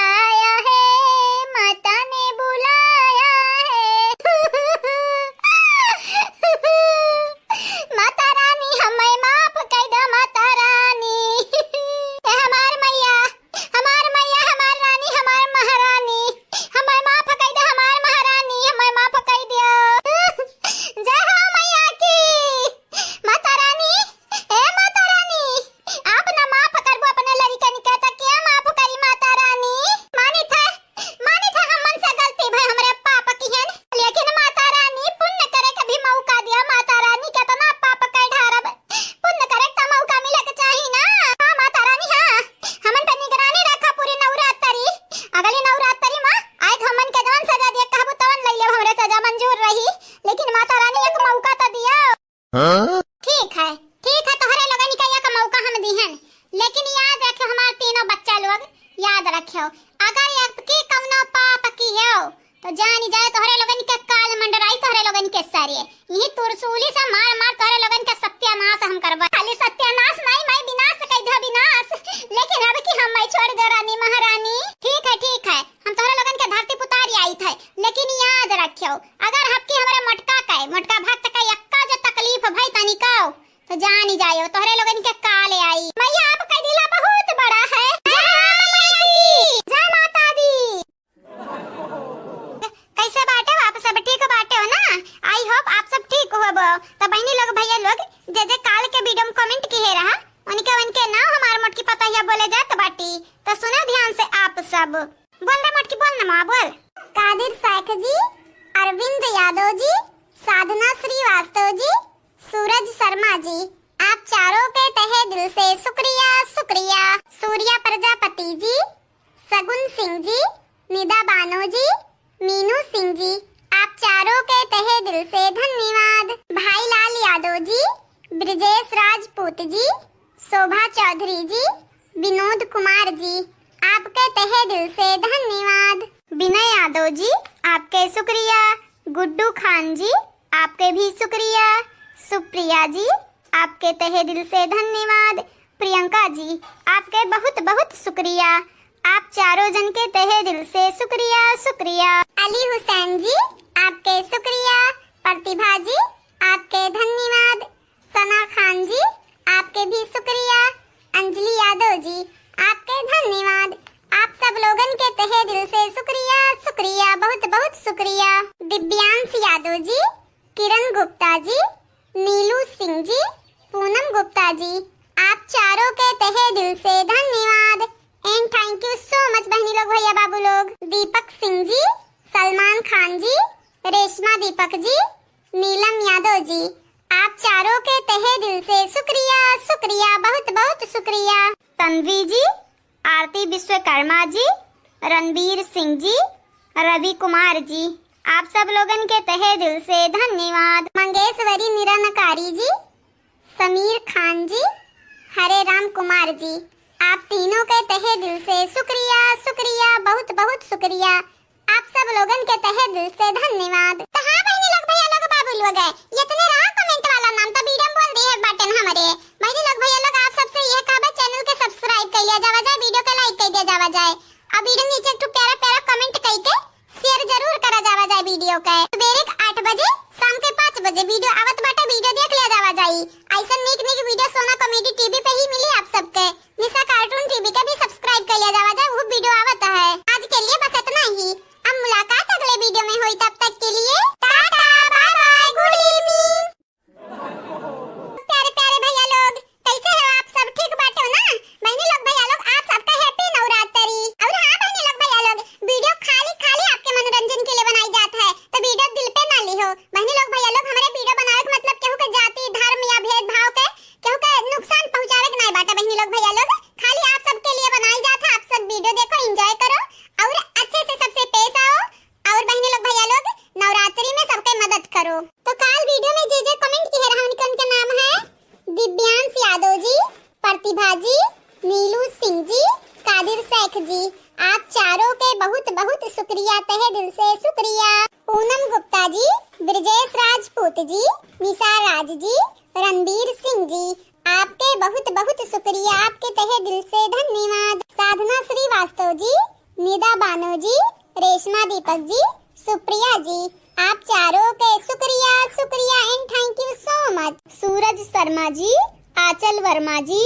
आया है, माता ने बुलाया है। माता रानी हमें माफ कई दो माता रानी। ए हमार मैया, हमार मैया, हमार रानी, हमार महारानी, हमें माफ कई दो हमार महारानी, हमें माफ कई दियो। जय हो मैया की। माता रानी, ए माता रानी, आप ना माफ करबो अपने लड़िकन के, त के माफ करी माता रानी? मानी था, मानी था हमन से गलती भई, हमरे पाप किहन, लेकिन माता रानी पुण्य करे के भी मौका दिया। माता रानी केतना पाप के ढारब, पुण्य करे के त मौका मिले के चाही ना। हाँ माता रानी, हाँ, हमन पे निगरानी रखा पूरी नवरात्रि। अगली नवरात्रि में आए हमन के जवन सजा दिया कहबू तवन ले लेब, हमरे सजा मंजूर रही, लेकिन माता रानी एक मौका त दिया। हाँ? ठीक है, ठीक है, तोहरे लोगन के एक मौका हम दिहन, लेकिन याद रखियो हमार तीनों बच्चा लोग, याद रखियो, अगर एक की कौनो पाप किहो तो जानी जाए तोहरे लोगन के काल मंडराई तोहरे लोगन के सारे, यही तुरसूली से मार मार तोहरे लोगन के सत्यानाश हम करबा। खाली सत्यानाश नहीं, मैं विनाश कह दे विनाश, लेकिन अब की हम मैं छोड़ दे रानी महारानी। ठीक है, ठीक है, हम तोहरे लोगन के धरती पुतारी आई थे, लेकिन याद रखियो, अगर हबकी हमरे मोटका के, मोटका भक्त के यक्का जो तकलीफ भई तनिको, तो जानी जायो, तोहरे लोगन के काले आई। मैया आपका दिला बहुत बड़ा है। जय माता की, जय माता दी। कैसे बाटे हो आप सब, ठीक बाटे हो ना? I hope आप सब ठीक होबो। तो बहनी लोग, भैया लोग, जे जे काल के video में comment किहे रहा, उनके उनके नाम हमार मोटकी पतोहिया बोले जात बाटी। तो सुनो ध्यान से आप सब। बोल रे मोटकी, बोल ना माँ, बोल। कादिर शेख जी, अरविंद यादव जी, साधना श्रीवास्तव जी, सूरज शर्मा जी, आप चारों के तहे दिल से शुक्रिया, शुक्रिया। सूर्या प्रजापति जी, सगुन सिंह जी, निदा बानो जी, मीनू सिंह जी, आप चारों के तहे दिल से धन्यवाद। भाई लाल यादव जी, ब्रजेश राजपूत जी, शोभा चौधरी जी, विनोद कुमार जी, आपके तहे दिल से धन्यवाद। विनय यादव जी, आपके शुक्रिया। गुड्डू खान जी, आपके भी शुक्रिया। सुप्रिया जी, आपके तहे दिल से धन्यवाद। प्रियंका जी, आपके बहुत बहुत शुक्रिया। आप चारों जन के तहे दिल से शुक्रिया, शुक्रिया। अली हुसैन जी, आपके शुक्रिया। प्रतिभा जी, आपके धन्यवाद। सना खान जी, आपके भी शुक्रिया। अंजलि यादव जी, आपके धन्यवाद। आप सब लोगन के तहे दिल से शुक्रिया, शुक्रिया, बहुत बहुत शुक्रिया। दिव्यांश यादव जी, किरण गुप्ता जी, नीलू सिंह जी, पूनम गुप्ता जी, आप चारों के तहे दिल से धन्यवाद। And thank you so much बहनी लोग, भैया बाबू लोग। दीपक सिंह जी, सलमान खान जी, रेशमा दीपक जी, नीलम यादव जी, आप चारों के तहे दिल से शुक्रिया, शुक्रिया, बहुत बहुत शुक्रिया। तन्वी जी, आरती विश्वकर्मा जी, रणवीर सिंह जी, रवि कुमार जी, आप सब लोगन के तहे दिल से धन्यवाद। मंगेश्वरी निरंकारी जी, समीर खान जी, हरे राम कुमार जी, आप तीनों के तहे दिल से शुक्रिया, शुक्रिया, बहुत बहुत शुक्रिया। आप सब लोगन के तहे दिल से धन्यवाद। तो हाँ बहनी लोग, भैया लोग, बाबू लोग, इतने रहा comment वाला नाम, तो video में बोल दिए बाटेन हमरे। बहनी लोग, भैया लोग, आप सबसे यह कहबे, channel के subscribe subscribe कर लिया जावा जाए, video के like कर दिया जावा जाए, और video नीचे एक ठो प्यारा प्यारा comment करके share जरूर करा जावा जाए video के। सुबेरे के आठ बजे, शाम के पाँच बजे video आवत बाटे, video देख लिया जावा जाए। ऐसन नीक नीक video सोना comedy T V पे ही मिली आप सबके। निशा cartoon T V के भी subscribe कर लिया जावा जाए, वो video आवत है। आज के लिए बस इतना ही। अब मुलाकात अगले video में होई, तब तक के लिए टाटा, bye bye, good evening। प्यारे प्यारे भैया लोग, कैसे हो आप सब? ठीक बाटे हो ना? बहनी लोग, भैया लोग, आप सबका happy नवरात्रि। और हाँ बहनी लोग, भैया लोग, video खाली खाली आपके मनोरंजन के लिए बनाई जात है, तो video दिल पे ना लिहो। बहनी लोग, भैया लोग, हमरे video बनावे के मतलब केहू के जाति, धर्म या भेदभाव के, केहू के नुकसान पहुँचावे के नाई बाटे। बहनी लोग, भैया लोग, खाली आप सबके लिए बनाई जात है। आप सब video देखो, enjoy करो और अच्छे से सबसे पेश आओ। और बहनी लोग, भैया लोग, नवरात्रि में सबके मदद करो। तो काल video में जे जे comment किहे रहा, उनकन के नाम है दिव्यांश यादव जी, प्रतिभा जी, नीलू सिंह जी, कादिर शेख जी, आप चारों के बहुत बहुत शुक्रिया, तहे दिल से शुक्रिया। पूनम गुप्ता जी, ब्रजेश राजपूत जी, निशा राज जी, रणबीर सिंह जी, आपके बहुत बहुत शुक्रिया, आपके तहे दिल से धन्यवाद। साधना श्रीवास्तव जी, निदा बानो जी, रेशमा दीपक जी, सुप्रिया जी, आप चारों के शुक्रिया, शुक्रिया and thank you so much। सूरज शर्मा जी, आंचल वर्मा जी,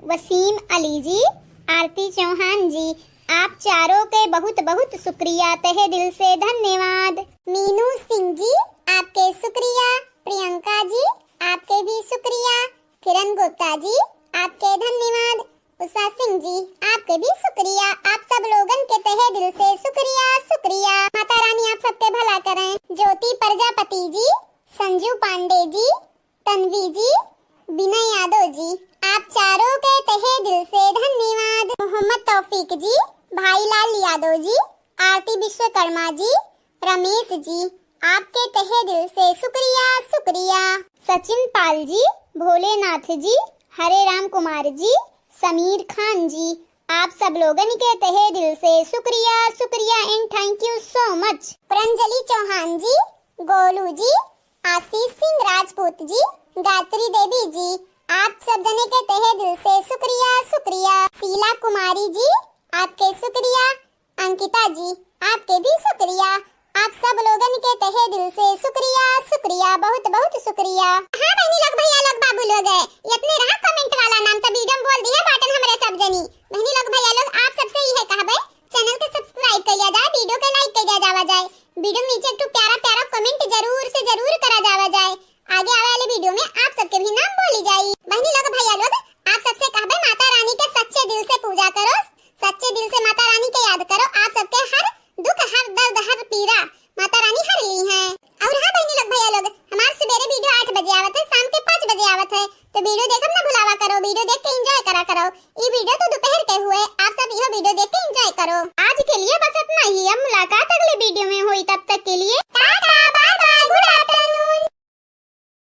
वसीम अली जी, आरती चौहान जी, आप चारों के बहुत बहुत शुक्रिया, तहे दिल से धन्यवाद। मीनू सिंह जी, आपके शुक्रिया। प्रियंका जी, आपके भी शुक्रिया। किरण गुप्ता जी, आपके धन्यवाद। उषा सिंह जी, आपके भी शुक्रिया। आप सब लोगन के तहे दिल से शुक्रिया, शुक्रिया। माता रानी आप सबके भला करें। ज्योति प्रजापति जी, संजू पांडे जी, तन्वी जी, विनय यादव जी, आप चारों के तहे दिल से धन्यवाद। मोहम्मद तौफीक जी, भाईलाल यादव जी, आरती विश्वकर्मा जी, रमेश जी, आपके तहे दिल से शुक्रिया, शुक्रिया। सचिन पाल जी, भोलेनाथ जी, हरे राम कुमार जी, समीर खान जी, आप सब लोगन के तहे दिल से शुक्रिया, शुक्रिया and thank you so much। प्रंजलि चौहान जी, गोलू जी, आशीष सिंह राजपूत जी, गायत्री देवी जी, आप सब जने के तहे दिल से शुक्रिया, शुक्रिया। शीला कुमारी जी, आपके शुक्रिया। अंकिता जी, आपके भी शुक्रिया। आप सब लोगन के तहे दिल से शुक्रिया, शुक्रिया, बहुत बहुत शुक्रिया। हाँ बहनी लोग, भैया लोग, बाबू लोग, इतने रहा comment वाला नाम, तो video में बोल दिए बाटन हमरे सब जनी। बहनी लोग, भैया लोग, आप सबसे यह कहबे, channel के subscribe कर लिया जाए, video के like कर दिया जावा जाए, video में नीचे एक ठो प्यारा प्यारा comment जरूर से जरूर करा जावा जाए। आगे आवे वाले video में आप सबके भी नाम बोली जाई। बहनी लोग, भैया लोग, आप सबसे कहबे, माता रानी के सच्चे दिल से पूजा करो, सच्चे दिल से माता रानी के याद करो। आप सबके हर दुख, हर दर्द, हर पीड़ा माता रानी हर ली हैं। और हाँ बहनी लोग, भैया लोग, हमार सुबेरे video आठ बजे आवत है, शाम के पाँच बजे आवत है, तो video देखब ना भुलावा करो, video देख के enjoy करा करो। ई video तो दोपहर के हुए, आप सब यह video देख के enjoy करो। आज के लिए बस इतना ही, अब मुलाकात अगले video में होई, तब तक के लिए